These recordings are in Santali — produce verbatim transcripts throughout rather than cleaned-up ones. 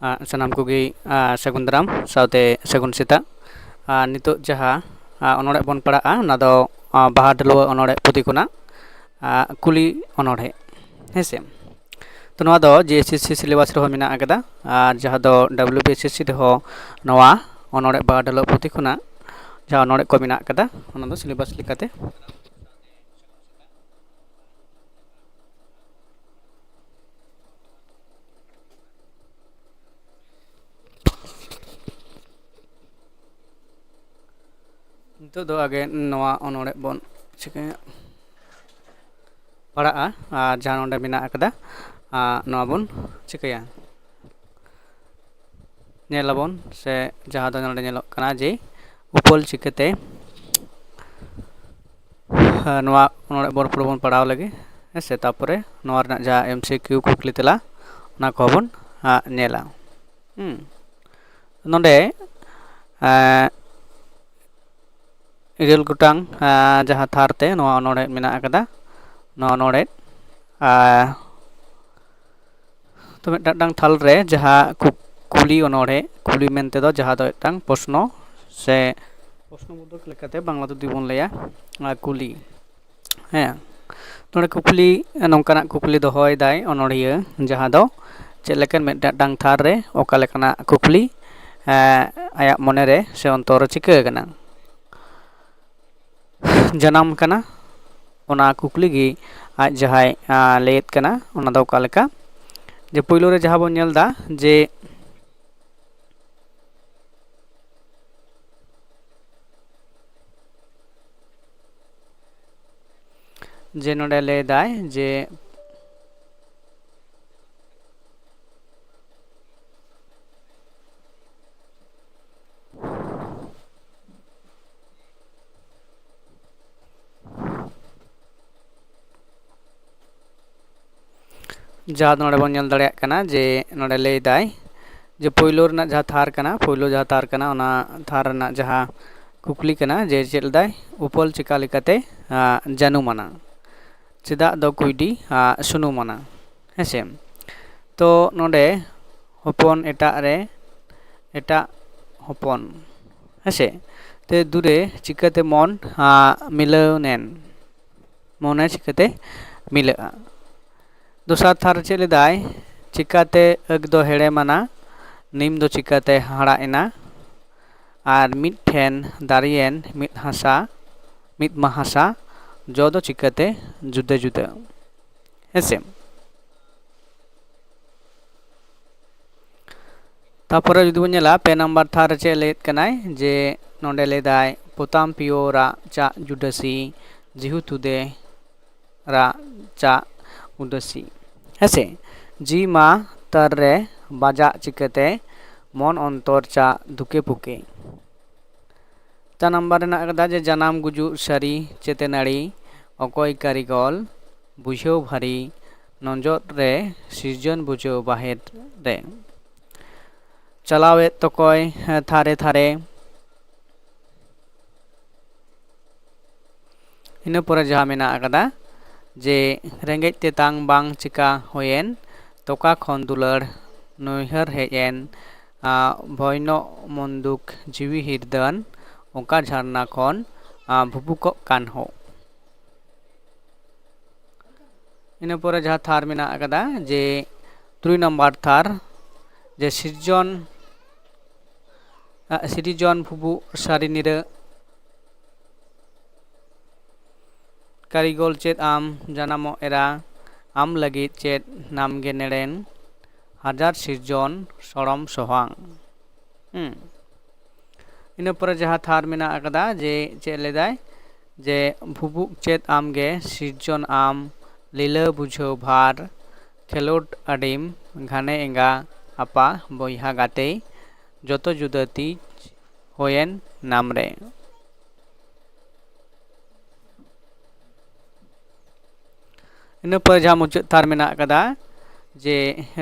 ᱟᱨ ᱥᱟᱱᱟᱢ ᱠᱚᱜᱮ, ᱟᱨ ᱥᱟᱹᱜᱩᱱ ᱫᱟᱨᱟᱢ ᱥᱟᱶᱛᱮ ᱥᱟᱹᱜᱩᱱ ᱥᱮᱛᱟᱜ᱾ ᱟᱨ ᱱᱤᱛᱚᱜ ᱡᱟᱦᱟᱸ, ᱟᱨ ᱚᱱᱚᱲᱦᱮ ᱵᱚᱱ ᱯᱟᱲᱦᱟᱜᱼᱟ, ᱚᱱᱟ ᱫᱚ, ᱟᱨ ᱵᱟᱦᱟ ᱰᱷᱟᱹᱞᱣᱟᱹ ᱚᱱᱚᱲᱦᱮ ᱯᱩᱛᱷᱤ ᱠᱷᱚᱱᱟᱜ, ᱟᱨ ᱠᱩᱞᱤ ᱚᱱᱚᱲᱦᱮ, ᱦᱮᱸ ᱥᱮ᱾ ᱛᱚ, ᱱᱚᱣᱟ ᱫᱚ ᱡᱮ ᱮᱥ ᱮᱥ ᱥᱤ syllabus ᱨᱮᱦᱚᱸ ᱢᱮᱱᱟᱜ ᱟᱠᱟᱫᱟ, ᱟᱨ ᱡᱟᱦᱟᱸ ᱫᱚ W B S S C ᱨᱮᱦᱚᱸ ᱱᱚᱣᱟ ᱚᱱᱚᱲᱦᱮ ᱵᱟᱦᱟ ᱰᱷᱟᱹᱞᱣᱟᱹ ᱯᱩᱛᱷᱤ ᱠᱷᱚᱱᱟᱜ ᱡᱟᱦᱟᱸ ᱚᱱᱚᱲᱦᱮ ᱠᱚ ᱢᱮᱱᱟᱜ ᱟᱠᱟᱫᱟ, ᱚᱱᱟ ᱫᱚ syllabus ᱞᱮᱠᱟᱛᱮ ᱱᱤᱛᱚᱜ ᱫᱚ ᱟᱜᱮ ᱱᱚᱣᱟ ᱚᱱᱚᱲᱦᱮ ᱵᱚᱱ ᱪᱤᱠᱟᱹᱭᱟ, ᱯᱟᱲᱦᱟᱜᱼᱟ, ᱟᱨ ᱡᱟᱦᱟᱸ ᱱᱚᱰᱮ ᱢᱮᱱᱟᱜ ᱟᱠᱟᱫᱟ, ᱟᱨ ᱱᱚᱣᱟ ᱵᱚᱱ ᱪᱤᱠᱟᱹᱭᱟ, ᱧᱮᱞ ᱟᱵᱚᱱ, ᱥᱮ ᱡᱟᱦᱟᱸ ᱫᱚ ᱱᱚᱰᱮ ᱧᱮᱞᱚᱜ ᱠᱟᱱᱟ ᱡᱮ ᱩᱯᱚᱞ ᱪᱤᱠᱟᱹᱛᱮ, ᱟᱨ ᱱᱚᱣᱟ ᱚᱱᱚᱲᱦᱮ ᱵᱚᱱ ᱯᱩᱨᱟᱹ ᱵᱚᱱ ᱯᱟᱲᱦᱟᱣ ᱞᱮᱜᱮ, ᱦᱮᱸ ᱥᱮ᱾ ᱛᱟᱨᱯᱚᱨᱮ ᱱᱚᱣᱟ ᱨᱮᱱᱟᱜ ᱡᱟᱦᱟᱸ ᱮᱢ ᱥᱤ ᱠᱤᱭᱩ ᱠᱩᱠᱞᱤ ᱛᱮᱞᱟ, ᱚᱱᱟ ᱠᱚᱦᱚᱸ ᱵᱚᱱ, ᱟᱜ, ᱧᱮᱞᱟ᱾ ᱦᱩᱸ᱾ ᱱᱚᱰᱮ, ᱮᱸ, ᱤᱨᱟᱹᱞ ᱜᱚᱴᱟᱝ, ᱟᱸ, ᱡᱟᱦᱟᱸ ᱛᱷᱟᱨ ᱛᱮ ᱱᱚᱣᱟ ᱚᱱᱚᱲᱦᱮ ᱢᱮᱱᱟᱜ ᱟᱠᱟᱫᱟ, ᱱᱚᱣᱟ ᱚᱱᱚᱲᱦᱮ, ᱟᱨ ᱛᱚ ᱢᱤᱫᱴᱟᱝ ᱢᱤᱫᱴᱟᱝ ᱛᱷᱟᱨ ᱨᱮ ᱡᱟᱦᱟᱸ ᱠᱩ-, ᱠᱩᱞᱤ ᱚᱱᱚᱲᱦᱮ, ᱠᱩᱞᱤ ᱢᱮᱱᱛᱮ ᱫᱚ ᱡᱟᱦᱟᱸ ᱫᱚ ᱢᱤᱫᱴᱟᱝ ᱯᱨᱚᱥᱱᱚ ᱥᱮ ᱯᱨᱚᱥᱱᱚ ᱵᱳᱫᱷᱚᱠ ᱞᱮᱠᱟᱛᱮ ᱵᱟᱝᱞᱟ ᱛᱮ ᱡᱩᱫᱤ ᱵᱚᱱ ᱞᱟᱹᱭᱟ, ᱟᱨ ᱠᱩᱞᱤ᱾ ᱦᱮᱸ, ᱱᱚᱰᱮ ᱠᱩᱠᱞᱤ, ᱱᱚᱝᱠᱟᱱᱟᱜ ᱠᱩᱠᱞᱤ ᱫᱚᱦᱚᱭᱮᱫᱟᱭ ᱚᱱᱚᱲᱦᱤᱭᱟᱹ, ᱡᱟᱦᱟᱸ ᱫᱚ ᱪᱮᱫ ᱞᱮᱠᱟᱱ ᱢᱤᱫᱴᱟᱝ ᱢᱤᱫᱴᱟᱝ ᱛᱷᱟᱨ ᱨᱮ ᱚᱠᱟ ᱞᱮᱠᱟᱱᱟᱜ ᱠᱩᱠᱞᱤ, ᱮᱸ, ᱟᱭᱟᱜ ᱢᱚᱱᱮ ᱨᱮ ᱥᱮ ᱚᱱᱛᱚᱨ ᱨᱮ ᱪᱤᱠᱟᱹ ᱟᱠᱟᱱᱟ, ᱡᱟᱱᱟᱢ ᱠᱟᱱᱟ, ᱚᱱᱟ ᱠᱩᱠᱞᱤ ᱜᱮ ᱟᱡ ᱡᱟᱦᱟᱸᱭ, ᱟᱸ, ᱞᱟᱹᱭᱮᱫ ᱠᱟᱱᱟ, ᱚᱱᱟ ᱫᱚ ᱚᱠᱟ ᱞᱮᱠᱟ? ᱡᱮ ᱯᱳᱭᱞᱳ ᱨᱮ ᱡᱟᱦᱟᱸ ᱵᱚᱱ ᱧᱮᱞ ᱮᱫᱟ ᱡᱮ ᱡᱮ ᱱᱚᱰᱮ ᱞᱟᱹᱭ ᱫᱟᱭ ᱡᱮ ᱡᱟᱦᱟᱸ ᱫᱚ ᱱᱚᱰᱮ ᱵᱚᱱ ᱧᱮᱞ ᱫᱟᱲᱮᱭᱟᱜ ᱠᱟᱱᱟ ᱡᱮ ᱱᱚᱰᱮ ᱞᱟᱹᱭ ᱫᱟᱭ ᱡᱮ ᱯᱳᱭᱞᱳ ᱨᱮᱱᱟᱜ ᱡᱟᱦᱟᱸ ᱛᱷᱟᱨ ᱠᱟᱱᱟ, ᱯᱳᱭᱞᱳ ᱡᱟᱦᱟᱸ ᱛᱷᱟᱨ ᱠᱟᱱᱟ, ᱚᱱᱟ ᱛᱷᱟᱨ ᱨᱮᱱᱟᱜ ᱡᱟᱦᱟᱸ ᱠᱩᱠᱞᱤ ᱠᱟᱱᱟ ᱡᱮ ᱪᱮᱫ ᱞᱮᱫᱟᱭ, ᱩᱯᱚᱞ ᱪᱮᱠᱟ ᱞᱮᱠᱟᱛᱮ, ᱟᱸ, ᱡᱟᱹᱱᱩᱢ ᱟᱱᱟ? ᱪᱮᱫᱟᱜ ᱫᱚ ᱠᱩᱭᱰᱤ, ᱟᱸ, ᱥᱩᱱᱩᱢ ᱟᱱᱟ? ᱦᱮᱸ ᱥᱮ? ᱛᱚ ᱱᱚᱰᱮ ᱦᱚᱯᱚᱱ ᱮᱴᱟᱜ ᱨᱮ ᱮᱴᱟᱜ ᱦᱚᱯᱚᱱ, ᱦᱮᱸᱥᱮ? ᱛᱮ ᱫᱩᱨᱮ ᱪᱤᱠᱟᱹᱛᱮ ᱢᱚᱱ ᱟᱸ, ᱢᱤᱞᱟᱹᱣ ᱱᱮᱱ, ᱢᱚᱱᱮ ᱪᱤᱠᱟᱹᱛᱮ ᱢᱤᱞᱟᱹᱜᱼᱟ? ᱫᱚᱥᱟᱨ ᱛᱷᱟᱨ ᱪᱮᱫ ᱞᱮᱫᱟᱭ? ᱪᱤᱠᱟᱹᱛᱮ ᱟᱹᱠ ᱫᱚ ᱦᱮᱲᱮᱢᱟᱱᱟ, ᱱᱤᱢ ᱫᱚ ᱪᱤᱠᱟᱹᱛᱮ ᱦᱟᱲᱟᱜ ᱮᱱᱟ, ᱟᱨ ᱢᱤᱫ ᱴᱷᱮᱱ ᱫᱟᱨᱮᱭᱮᱱ ᱢᱤᱫ ᱦᱟᱥᱟ, ᱢᱤᱫ ᱢᱟ ᱦᱟᱥᱟ, ᱡᱚ ᱫᱚ ᱪᱤᱠᱟᱹᱛᱮ ᱡᱩᱫᱟᱹ ᱡᱩᱫᱟᱹ? ᱦᱮᱸᱥᱮ? ᱛᱟᱯᱚᱨᱮ ᱡᱩᱫᱤ ᱵᱚᱱ ᱧᱮᱞᱟ, ᱯᱮ ᱱᱟᱢᱵᱟᱨ ᱛᱷᱟᱨ ᱨᱮ ᱪᱮᱫ ᱞᱟᱹᱭᱮᱫ ᱠᱟᱱᱟᱭ, ᱡᱮ ᱱᱚᱰᱮ ᱞᱟᱹᱭᱫᱟᱭ, ᱯᱚᱛᱟᱢ ᱯᱤᱭᱳ ᱨᱟᱜ ᱪᱟᱜ ᱡᱩᱰᱟᱹᱥᱤ, ᱡᱤᱦᱩ ᱛᱩᱫᱮ ᱨᱟᱜ ᱪᱟᱜ ᱩᱰᱟᱹᱥᱤ᱾ ᱦᱮᱸᱥᱮ? ᱡᱤ ᱢᱟ ᱛᱟᱨ ᱨᱮ ᱵᱟᱡᱟᱜ ᱪᱤᱠᱟᱹᱛᱮ, ᱢᱚᱱ ᱚᱱᱛᱚᱨ ᱪᱟᱜ ᱫᱩᱠᱮ ᱯᱩᱠᱮ᱾ ᱪᱟᱨ ᱱᱟᱢᱵᱟᱨ ᱨᱮᱱᱟᱜ ᱠᱟᱫᱟ ᱡᱮ ᱡᱟᱱᱟᱢ ᱜᱩᱡᱩᱜ ᱥᱟᱹᱨᱤ ᱪᱮᱛᱮ ᱱᱟᱹᱲᱤ, ᱚᱠᱚᱭ ᱠᱟᱹᱨᱤᱜᱚᱞ ᱵᱩᱡᱷᱟᱹᱣ ᱵᱷᱟᱹᱨᱤ, ᱱᱚᱡᱚᱨ ᱨᱮ ᱥᱤᱨᱡᱚᱱ ᱵᱩᱡᱷᱟᱹᱣ ᱵᱟᱦᱮᱨ ᱨᱮ᱾ ᱪᱟᱞᱟᱣᱮᱫ ᱛᱚᱠᱚᱭ ᱛᱷᱟᱨᱮ ᱛᱷᱟᱨᱮ᱾ ᱤᱱᱟᱹ ᱯᱚᱨᱮ ᱡᱟᱦᱟᱸ ᱢᱮᱱᱟᱜ ᱟᱠᱟᱫᱟ ᱡᱮ ᱨᱮᱸᱜᱮᱡ ᱛᱮᱛᱟᱝ ᱵᱟᱝ ᱪᱤᱠᱟ ᱦᱩᱭᱮᱱ, ᱛᱚᱠᱟ ᱠᱷᱚᱱ ᱫᱩᱞᱟᱹᱲ ᱱᱩᱭᱦᱟᱹᱨ ᱦᱮᱡ ᱮᱱ, ᱟ, ᱵᱷᱚᱭᱱᱚᱜ ᱢᱚᱱᱫᱩᱠ ᱡᱤᱣᱤ ᱦᱤᱨᱫᱟᱹᱱ, ᱚᱠᱟ ᱡᱷᱟᱨᱱᱟ ᱠᱷᱚᱱ, ᱟ, ᱵᱷᱩᱵᱩᱠᱚᱜ ᱠᱟᱱ ᱦᱚᱸ᱾ ᱤᱱᱟᱹ ᱯᱚᱨᱮ ᱡᱟᱦᱟᱸ ᱛᱷᱟᱨ ᱢᱮᱱᱟᱜ ᱟᱠᱟᱫᱟ ᱡᱮ ᱛᱩᱨᱩᱭ ᱱᱟᱢᱵᱟᱨ ᱛᱷᱟᱨ, ᱡᱮ ᱥᱤᱨᱡᱚᱱ, ᱟ, ᱥᱤᱨᱡᱚᱱ ᱵᱷᱩᱵᱩᱜ ᱥᱟᱹᱨᱤ ᱱᱤᱨᱟᱹ ᱠᱟᱹᱨᱤᱜᱚᱞ ᱪᱮᱫ ᱟᱢ ᱡᱟᱱᱟᱢᱚᱜ ᱮᱨᱟ, ᱟᱢ ᱞᱟᱹᱜᱤᱫ ᱪᱮᱫ ᱱᱟᱢ ᱜᱮ ᱱᱮᱲᱮᱱ, ᱦᱟᱡᱟᱨ ᱥᱤᱨᱡᱚᱱ ᱥᱚᱲᱚᱢ ᱥᱚᱦᱟᱝ᱾ ᱦᱩᱸ᱾ ᱤᱱᱟᱹ ᱯᱚᱨᱮ ᱡᱟᱦᱟᱸ ᱛᱷᱟᱨ ᱢᱮᱱᱟᱜ ᱟᱠᱟᱫᱟ ᱡᱮ ᱪᱮᱫ ᱞᱮᱫᱟᱭ, ᱡᱮ ᱵᱷᱩᱵᱩᱜ ᱪᱮᱫ ᱟᱢ ᱜᱮ ᱥᱤᱨᱡᱚᱱ ᱟᱢ, ᱞᱤᱞᱟᱹ ᱵᱩᱡᱷᱟᱹᱣ ᱵᱷᱟᱨ, ᱠᱷᱮᱞᱳᱰ ᱟᱹᱰᱤᱢ ᱜᱷᱟᱱᱮ ᱮᱸᱜᱟ, ᱟᱯᱟ ᱵᱚᱭᱦᱟ ᱜᱟᱛᱮ, ᱡᱚᱛᱚ ᱡᱩᱫᱟᱹ ᱛᱤᱡ ᱦᱩᱭᱮᱱ ᱱᱟᱢ ᱨᱮ᱾ ᱤᱱᱟᱹ ᱯᱚᱨᱮ ᱡᱟᱦᱟᱸ ᱢᱩᱪᱟᱹᱫ ᱛᱷᱟᱨ ᱢᱮᱱᱟᱜ ᱟᱠᱟᱫᱟ ᱡᱮ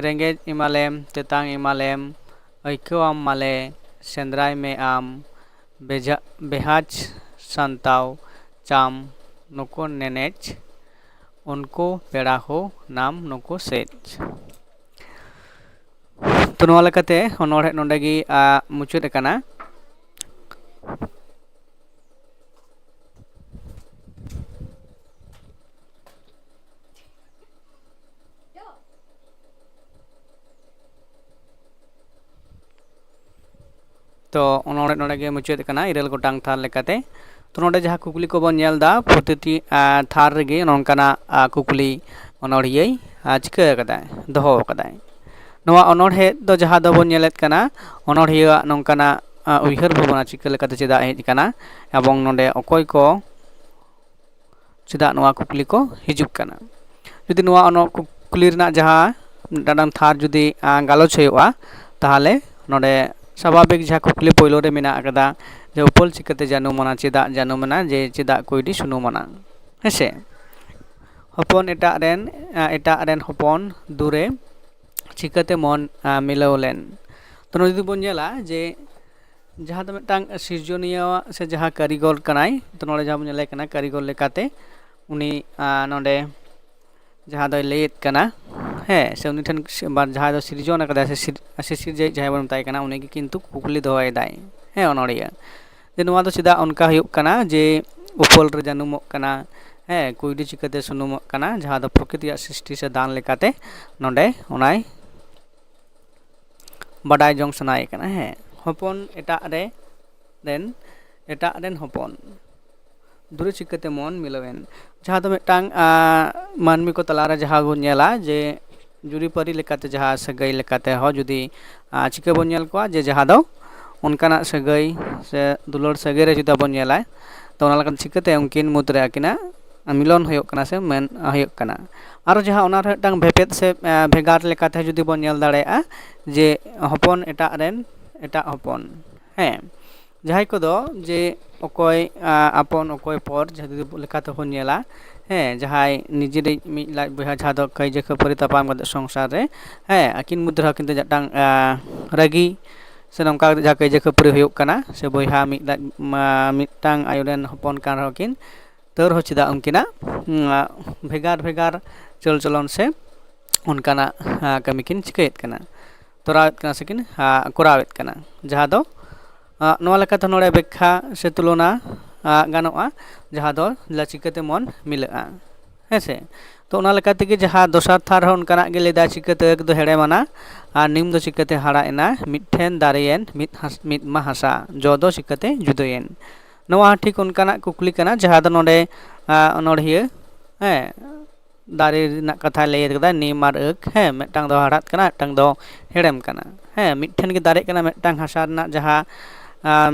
ᱨᱮᱸᱜᱮᱡ ᱮᱢᱟᱞᱮᱢ, ᱛᱮᱛᱟᱝ ᱮᱢᱟᱞᱮᱢ, ᱟᱹᱭᱠᱟᱹᱣᱟᱢ ᱢᱟᱞᱮ, ᱥᱮᱸᱫᱽᱨᱟᱭ ᱢᱮ ᱟᱢ, ᱵᱮᱡᱟ-, ᱵᱮᱦᱟᱡᱽ ᱥᱟᱱᱛᱟᱣ ᱪᱟᱢ ᱱᱩᱠᱩ ᱱᱮᱱᱮᱡ, ᱩᱱᱠᱩ ᱯᱮᱲᱟ ᱦᱚᱸ ᱱᱟᱢ ᱱᱩᱠᱩ ᱥᱮᱡ᱾ ᱛᱚ ᱱᱚᱣᱟ ᱞᱮᱠᱟᱛᱮ ᱚᱱᱚᱬᱦᱮ ᱱᱚᱰᱮ ᱜᱮ ᱢᱩᱪᱟᱹᱫ ᱟᱠᱟᱱᱟ᱾ ᱛᱚ ᱚᱱᱚᱬᱦᱮ ᱱᱚᱰᱮ ᱜᱮ ᱢᱩᱪᱟᱹᱫ ᱟᱠᱟᱱᱟ ᱤᱨᱟᱹᱞ ᱜᱚᱴᱟᱝ ᱛᱷᱟᱨ ᱞᱮᱠᱟᱛᱮ᱾ ᱛᱚ ᱱᱚᱰᱮ ᱡᱟᱦᱟᱸ ᱠᱩᱠᱞᱤ ᱠᱚᱵᱚᱱ ᱧᱮᱞ ᱮᱫᱟ, ᱯᱨᱚᱛᱤᱴᱤ ᱛᱷᱟᱨ ᱨᱮᱜᱮ ᱱᱚᱝᱠᱟᱱᱟᱜ ᱠᱩᱠᱞᱤ ᱚᱱᱚᱬᱦᱤᱭᱟᱹᱭ ᱪᱤᱠᱟᱹ ᱟᱠᱟᱫᱟᱭ, ᱫᱚᱦᱚ ᱟᱠᱟᱫᱟᱭ᱾ ᱱᱚᱣᱟ ᱚᱱᱚᱬᱦᱮ ᱫᱚ ᱡᱟᱦᱟᱸ ᱫᱚᱵᱚᱱ ᱧᱮᱞᱮᱫ ᱠᱟᱱᱟ, ᱚᱱᱚᱬᱦᱤᱭᱟᱹᱣᱟᱜ ᱱᱚᱝᱠᱟᱱᱟᱜ ᱩᱭᱦᱟᱹᱨ ᱵᱷᱟᱵᱽᱱᱟ ᱪᱤᱠᱟᱹ ᱞᱮᱠᱟᱛᱮ ᱪᱮᱫᱟᱜ ᱦᱮᱡ ᱟᱠᱟᱱᱟ, ᱮᱵᱚᱝ ᱱᱚᱰᱮ ᱚᱠᱚᱭ ᱠᱚ ᱪᱮᱫᱟᱜ ᱱᱚᱣᱟ ᱠᱩᱠᱞᱤ ᱠᱚ ᱦᱤᱡᱩᱜ ᱠᱟᱱᱟ᱾ ᱡᱩᱫᱤ ᱱᱚᱣᱟ ᱚᱱᱚ ᱠᱩᱠᱞᱤ ᱨᱮᱱᱟᱜ ᱡᱟᱦᱟᱸ ᱢᱤᱫᱴᱟᱝ ᱛᱷᱟᱨ ᱡᱩᱫᱤ ᱜᱟᱞᱚᱪ ᱦᱩᱭᱩᱜᱼᱟ, ᱛᱟᱦᱚᱞᱮ ᱱᱚᱰᱮ ᱥᱟᱵᱷᱟᱵᱤᱠ ᱡᱟᱦᱟᱸ ᱠᱩᱠᱞᱤ ᱯᱳᱭᱞᱳ ᱨᱮ ᱢᱮᱱᱟᱜ ᱟᱠᱟᱫᱟ ᱡᱮ ᱩᱯᱟᱹᱞ ᱪᱤᱠᱟᱹᱛᱮ ᱡᱟᱹᱱᱩᱢ ᱮᱱᱟ, ᱪᱮᱫᱟᱜ ᱡᱟᱹᱱᱩᱢ ᱮᱱᱟ, ᱡᱮ ᱪᱮᱫᱟᱜ ᱠᱩᱭᱰᱤ ᱥᱩᱱᱩᱢ ᱮᱱᱟ, ᱦᱮᱸᱥᱮ? ᱦᱚᱯᱚᱱ ᱮᱴᱟᱜ ᱨᱮᱱ ᱮᱴᱟᱜ ᱨᱮᱱ ᱦᱚᱯᱚᱱ ᱫᱩᱨᱮ ᱪᱤᱠᱟᱹᱛᱮ ᱢᱚᱱ ᱢᱤᱞᱟᱹᱣ ᱞᱮᱱ᱾ ᱛᱚ ᱱᱚᱰᱮ ᱡᱩᱫᱤ ᱵᱚᱱ ᱧᱮᱞᱟ ᱡᱮ ᱡᱟᱦᱟᱸ ᱫᱚ ᱢᱤᱫᱴᱟᱝ ᱥᱤᱨᱡᱚᱱᱤᱭᱟᱹᱣᱟᱜ ᱥᱮ ᱡᱟᱦᱟᱸ ᱠᱟᱹᱨᱤᱜᱚᱞ ᱠᱟᱱᱟᱭ, ᱛᱚ ᱱᱚᱰᱮ ᱡᱟᱦᱟᱸ ᱵᱚᱱ ᱧᱮᱞᱮ ᱠᱟᱱᱟ ᱠᱟᱹᱨᱤᱜᱚᱞ ᱞᱮᱠᱟᱛᱮ ᱩᱱᱤ ᱱᱚᱰᱮ ᱡᱟᱦᱟᱸ ᱫᱚᱭ ᱞᱟᱹᱭᱮᱫ ᱠᱟᱱᱟ, ᱦᱮᱸ, ᱥᱮ ᱩᱱᱤ ᱴᱷᱮᱱ ᱡᱟᱦᱟᱸᱭ ᱫᱚ ᱥᱤᱨᱡᱚᱱ ᱟᱠᱟᱫᱟᱭ ᱥᱮ ᱥᱤᱨᱡᱟᱹᱭᱤᱡ ᱡᱟᱦᱟᱸᱭ ᱵᱚᱱ ᱢᱮᱛᱟᱭ ᱠᱟᱱᱟ, ᱩᱱᱤ ᱜᱮ ᱠᱤᱱᱛᱩ ᱠᱩᱠᱞᱤ ᱫᱚᱦᱚᱭᱮᱫᱟᱭ, ᱦᱮᱸ, ᱚᱱᱚᱲᱤᱭᱟᱹ, ᱡᱮ ᱱᱚᱣᱟ ᱫᱚ ᱪᱮᱫᱟᱜ ᱚᱱᱠᱟ ᱦᱩᱭᱩᱜ ᱠᱟᱱᱟ ᱡᱮ ᱩᱯᱟᱹᱞ ᱨᱮ ᱡᱟᱹᱱᱩᱢᱚᱜ ᱠᱟᱱᱟ, ᱦᱮᱸ, ᱠᱩᱭᱰᱤ ᱪᱤᱠᱟᱹᱛᱮ ᱥᱩᱱᱩᱢᱚᱜ ᱠᱟᱱᱟ, ᱡᱟᱦᱟᱸ ᱫᱚ ᱯᱨᱚᱠᱤᱛᱤᱭᱟᱜ ᱥᱨᱤᱥᱴᱤ ᱥᱮ ᱫᱟᱱ ᱞᱮᱠᱟᱛᱮ ᱱᱚᱰᱮ ᱚᱱᱟᱭ ᱵᱟᱰᱟᱭ ᱡᱚᱝ ᱥᱟᱱᱟᱭᱮ ᱠᱟᱱᱟ, ᱦᱮᱸ, ᱦᱚᱯᱚᱱ ᱮᱴᱟᱜ ᱨᱮ ᱨᱮᱱ ᱮᱴᱟᱜ ᱨᱮᱱ ᱦᱚᱯᱚᱱ ᱫᱩᱨᱮ ᱪᱤᱠᱟᱹᱛᱮ ᱢᱚᱱ ᱢᱤᱞᱟᱹᱣᱮᱱ, ᱡᱟᱦᱟᱸ ᱫᱚ ᱢᱤᱫᱴᱟᱝ ᱢᱟᱹᱱᱢᱤ ᱠᱚ ᱛᱟᱞᱟᱨᱮ ᱡᱟᱦᱟᱸ ᱵᱚᱱ ᱧᱮᱞᱟ ᱡᱮ ᱡᱩᱨᱤᱯᱟᱹᱨᱤ ᱞᱮᱠᱟᱛᱮ ᱡᱟᱦᱟᱸ ᱥᱟᱹᱜᱟᱹᱭ ᱞᱮᱠᱟᱛᱮ ᱦᱚᱸ ᱡᱩᱫᱤ ᱪᱤᱠᱟᱹ ᱵᱚᱱ ᱧᱮᱞ ᱠᱚᱣᱟ ᱡᱮ ᱡᱟᱦᱟᱸ ᱫᱚ ᱚᱱᱠᱟᱱᱟᱜ ᱥᱟᱹᱜᱟᱹᱭ ᱥᱮ ᱫᱩᱞᱟᱹᱲ ᱥᱟᱹᱜᱟᱹᱭ ᱨᱮ ᱡᱩᱫᱤ ᱵᱚᱱ ᱧᱮᱞᱟ, ᱛᱚ ᱚᱱᱟ ᱞᱮᱠᱟᱛᱮ ᱪᱤᱠᱟᱹᱛᱮ ᱩᱱᱠᱤᱱ ᱢᱩᱫᱽᱨᱮ ᱟᱹᱠᱤᱱᱟᱜ ᱢᱤᱞᱚᱱ ᱦᱩᱭᱩᱜ ᱠᱟᱱᱟ ᱥᱮ ᱢᱮᱱ ᱦᱩᱭᱩᱜ ᱠᱟᱱᱟ᱾ ᱟᱨᱚ ᱡᱟᱦᱟᱸ ᱚᱱᱟ ᱨᱮ ᱢᱤᱫᱴᱟᱝ ᱵᱷᱮᱯᱮᱫ ᱥᱮ ᱵᱷᱮᱜᱟᱨ ᱞᱮᱠᱟᱛᱮ ᱡᱩᱫᱤ ᱵᱚᱱ ᱧᱮᱞ ᱫᱟᱲᱮᱭᱟᱜᱼᱟ ᱡᱮ ᱦᱚᱯᱚᱱ ᱮᱴᱟᱜ ᱨᱮᱱ ᱮᱴᱟᱜ ᱦᱚᱯᱚᱱ, ᱦᱮᱸ, ᱡᱟᱦᱟᱸᱭ ᱠᱚᱫᱚ ᱡᱮ ᱚᱠᱚᱭ ᱟᱯᱚᱱ ᱚᱠᱚᱭ ᱯᱚᱨ ᱡᱟᱦᱟᱸ ᱡᱩᱫᱤ ᱞᱮᱠᱟ ᱛᱮᱵᱚᱱ ᱧᱮᱞᱟ, ᱦᱮᱸ, ᱡᱟᱦᱟᱸᱭ ᱱᱤᱡᱮᱨᱤᱡ ᱢᱤᱫ ᱞᱟᱡ ᱵᱚᱭᱦᱟ ᱡᱟᱦᱟᱸ ᱫᱚ ᱠᱟᱹᱭᱡᱟᱹ ᱠᱷᱟᱹᱯᱟᱹᱨᱤ ᱛᱟᱯᱟᱢ ᱠᱟᱛᱮ ᱥᱚᱝᱥᱟᱨ ᱨᱮ, ᱦᱮᱸ, ᱟᱹᱠᱤᱱ ᱢᱚᱫᱽᱫᱷᱮ ᱨᱮᱦᱚᱸ ᱠᱤᱱᱛᱩ ᱢᱤᱫᱴᱟᱝ ᱨᱟᱹᱜᱤ ᱥᱮ ᱱᱚᱝᱠᱟ ᱠᱟᱛᱮ ᱡᱟᱦᱟᱸ ᱠᱟᱹᱭᱡᱟᱹ ᱠᱷᱟᱹᱯᱟᱹᱨᱤ ᱦᱩᱭᱩᱜ ᱠᱟᱱᱟ ᱥᱮ ᱵᱚᱭᱦᱟ ᱢᱤᱫ ᱞᱟᱡ ᱢᱤᱫᱴᱟᱝ ᱟᱭᱳ ᱨᱮᱱ ᱦᱚᱯᱚᱱ ᱠᱟᱱ ᱨᱮᱦᱚᱸ ᱠᱤᱱ, ᱛᱟᱹᱣ ᱨᱮᱦᱚᱸ ᱪᱮᱫᱟᱜ ᱩᱱᱠᱤᱱᱟᱜ ᱵᱷᱮᱜᱟᱨ ᱵᱷᱮᱜᱟᱨ ᱪᱟᱹᱞ ᱪᱚᱞᱚᱱ ᱥᱮ ᱚᱱᱠᱟᱱᱟᱜ ᱠᱟᱹᱢᱤ ᱠᱤᱱ ᱪᱤᱠᱟᱹᱭᱮᱫ ᱠᱟᱱᱟ᱾ ᱛᱚᱨᱟᱣᱮᱫ ᱠᱟᱱᱟ ᱥᱮ ᱠᱤᱱ ᱠᱚᱨᱟᱣᱮᱫ ᱠᱟᱱᱟ, ᱡᱟᱦᱟᱸ ᱫᱚ ᱱᱚᱣᱟ ᱞᱮᱠᱟᱛᱮ ᱱᱚᱰᱮ ᱵᱮᱠᱠᱷᱟ ᱥᱮ ᱛᱩᱞᱚᱱᱟ ᱜᱟᱱᱚᱜᱼᱟ, ᱡᱟᱦᱟᱸ ᱫᱚ ᱪᱤᱠᱟᱹᱛᱮ ᱢᱚᱱ ᱢᱤᱞᱟᱹᱜᱼᱟ᱾ ᱦᱮᱸ ᱥᱮ? ᱛᱚ ᱚᱱᱟ ᱞᱮᱠᱟ ᱛᱮᱜᱮ ᱡᱟᱦᱟᱸ ᱫᱚᱥᱟᱨ ᱛᱷᱟᱨ ᱦᱚᱸ ᱚᱱᱠᱟᱱᱟᱜ ᱜᱮ ᱞᱟᱹᱭᱫᱟ, ᱪᱤᱠᱟᱹᱛᱮ ᱟᱹᱠ ᱫᱚ ᱦᱮᱲᱮᱢ ᱮᱱᱟ ᱟᱨ ᱱᱤᱢ ᱫᱚ ᱪᱤᱠᱟᱹᱛᱮ ᱦᱟᱲᱟᱜ ᱮᱱᱟ, ᱢᱤᱫ ᱴᱷᱮᱱ ᱫᱟᱨᱮᱭᱮᱱ ᱢᱤᱫ ᱦᱟᱥ-, ᱢᱤᱫ ᱢᱟ ᱦᱟᱥᱟ, ᱡᱚ ᱫᱚ ᱪᱤᱠᱟᱹᱛᱮ ᱡᱩᱫᱟᱹᱭᱮᱱ᱾ ᱱᱚᱣᱟ ᱦᱚᱸ ᱴᱷᱤᱠ ᱚᱱᱠᱟᱱᱟᱜ ᱠᱩᱠᱞᱤ ᱠᱟᱱᱟ, ᱡᱟᱦᱟᱸ ᱫᱚ ᱱᱚᱰᱮ ᱚᱱᱚᱲᱦᱤᱭᱟᱹ, ᱦᱮᱸ, ᱫᱟᱨᱮ ᱨᱮᱱᱟᱜ ᱠᱟᱛᱷᱟᱭ ᱞᱟᱹᱭ ᱠᱟᱫᱟ, ᱱᱤᱢ ᱟᱨ ᱟᱹᱠ, ᱦᱮᱸ, ᱢᱤᱫᱴᱟᱝ ᱫᱚ ᱦᱟᱲᱦᱟᱫ ᱠᱟᱱᱟ, ᱢᱤᱫᱴᱟᱝ ᱫᱚ ᱦᱮᱲᱮᱢ ᱠᱟᱱᱟ᱾ ᱦᱮᱸ, ᱢᱤᱫᱴᱷᱮᱱ ᱜᱮ ᱫᱟᱨᱮᱜ ᱠᱟᱱᱟ, ᱢᱤᱫᱴᱟᱝ ᱦᱟᱥᱟ ᱨᱮᱱᱟᱜ ᱡᱟᱦᱟᱸ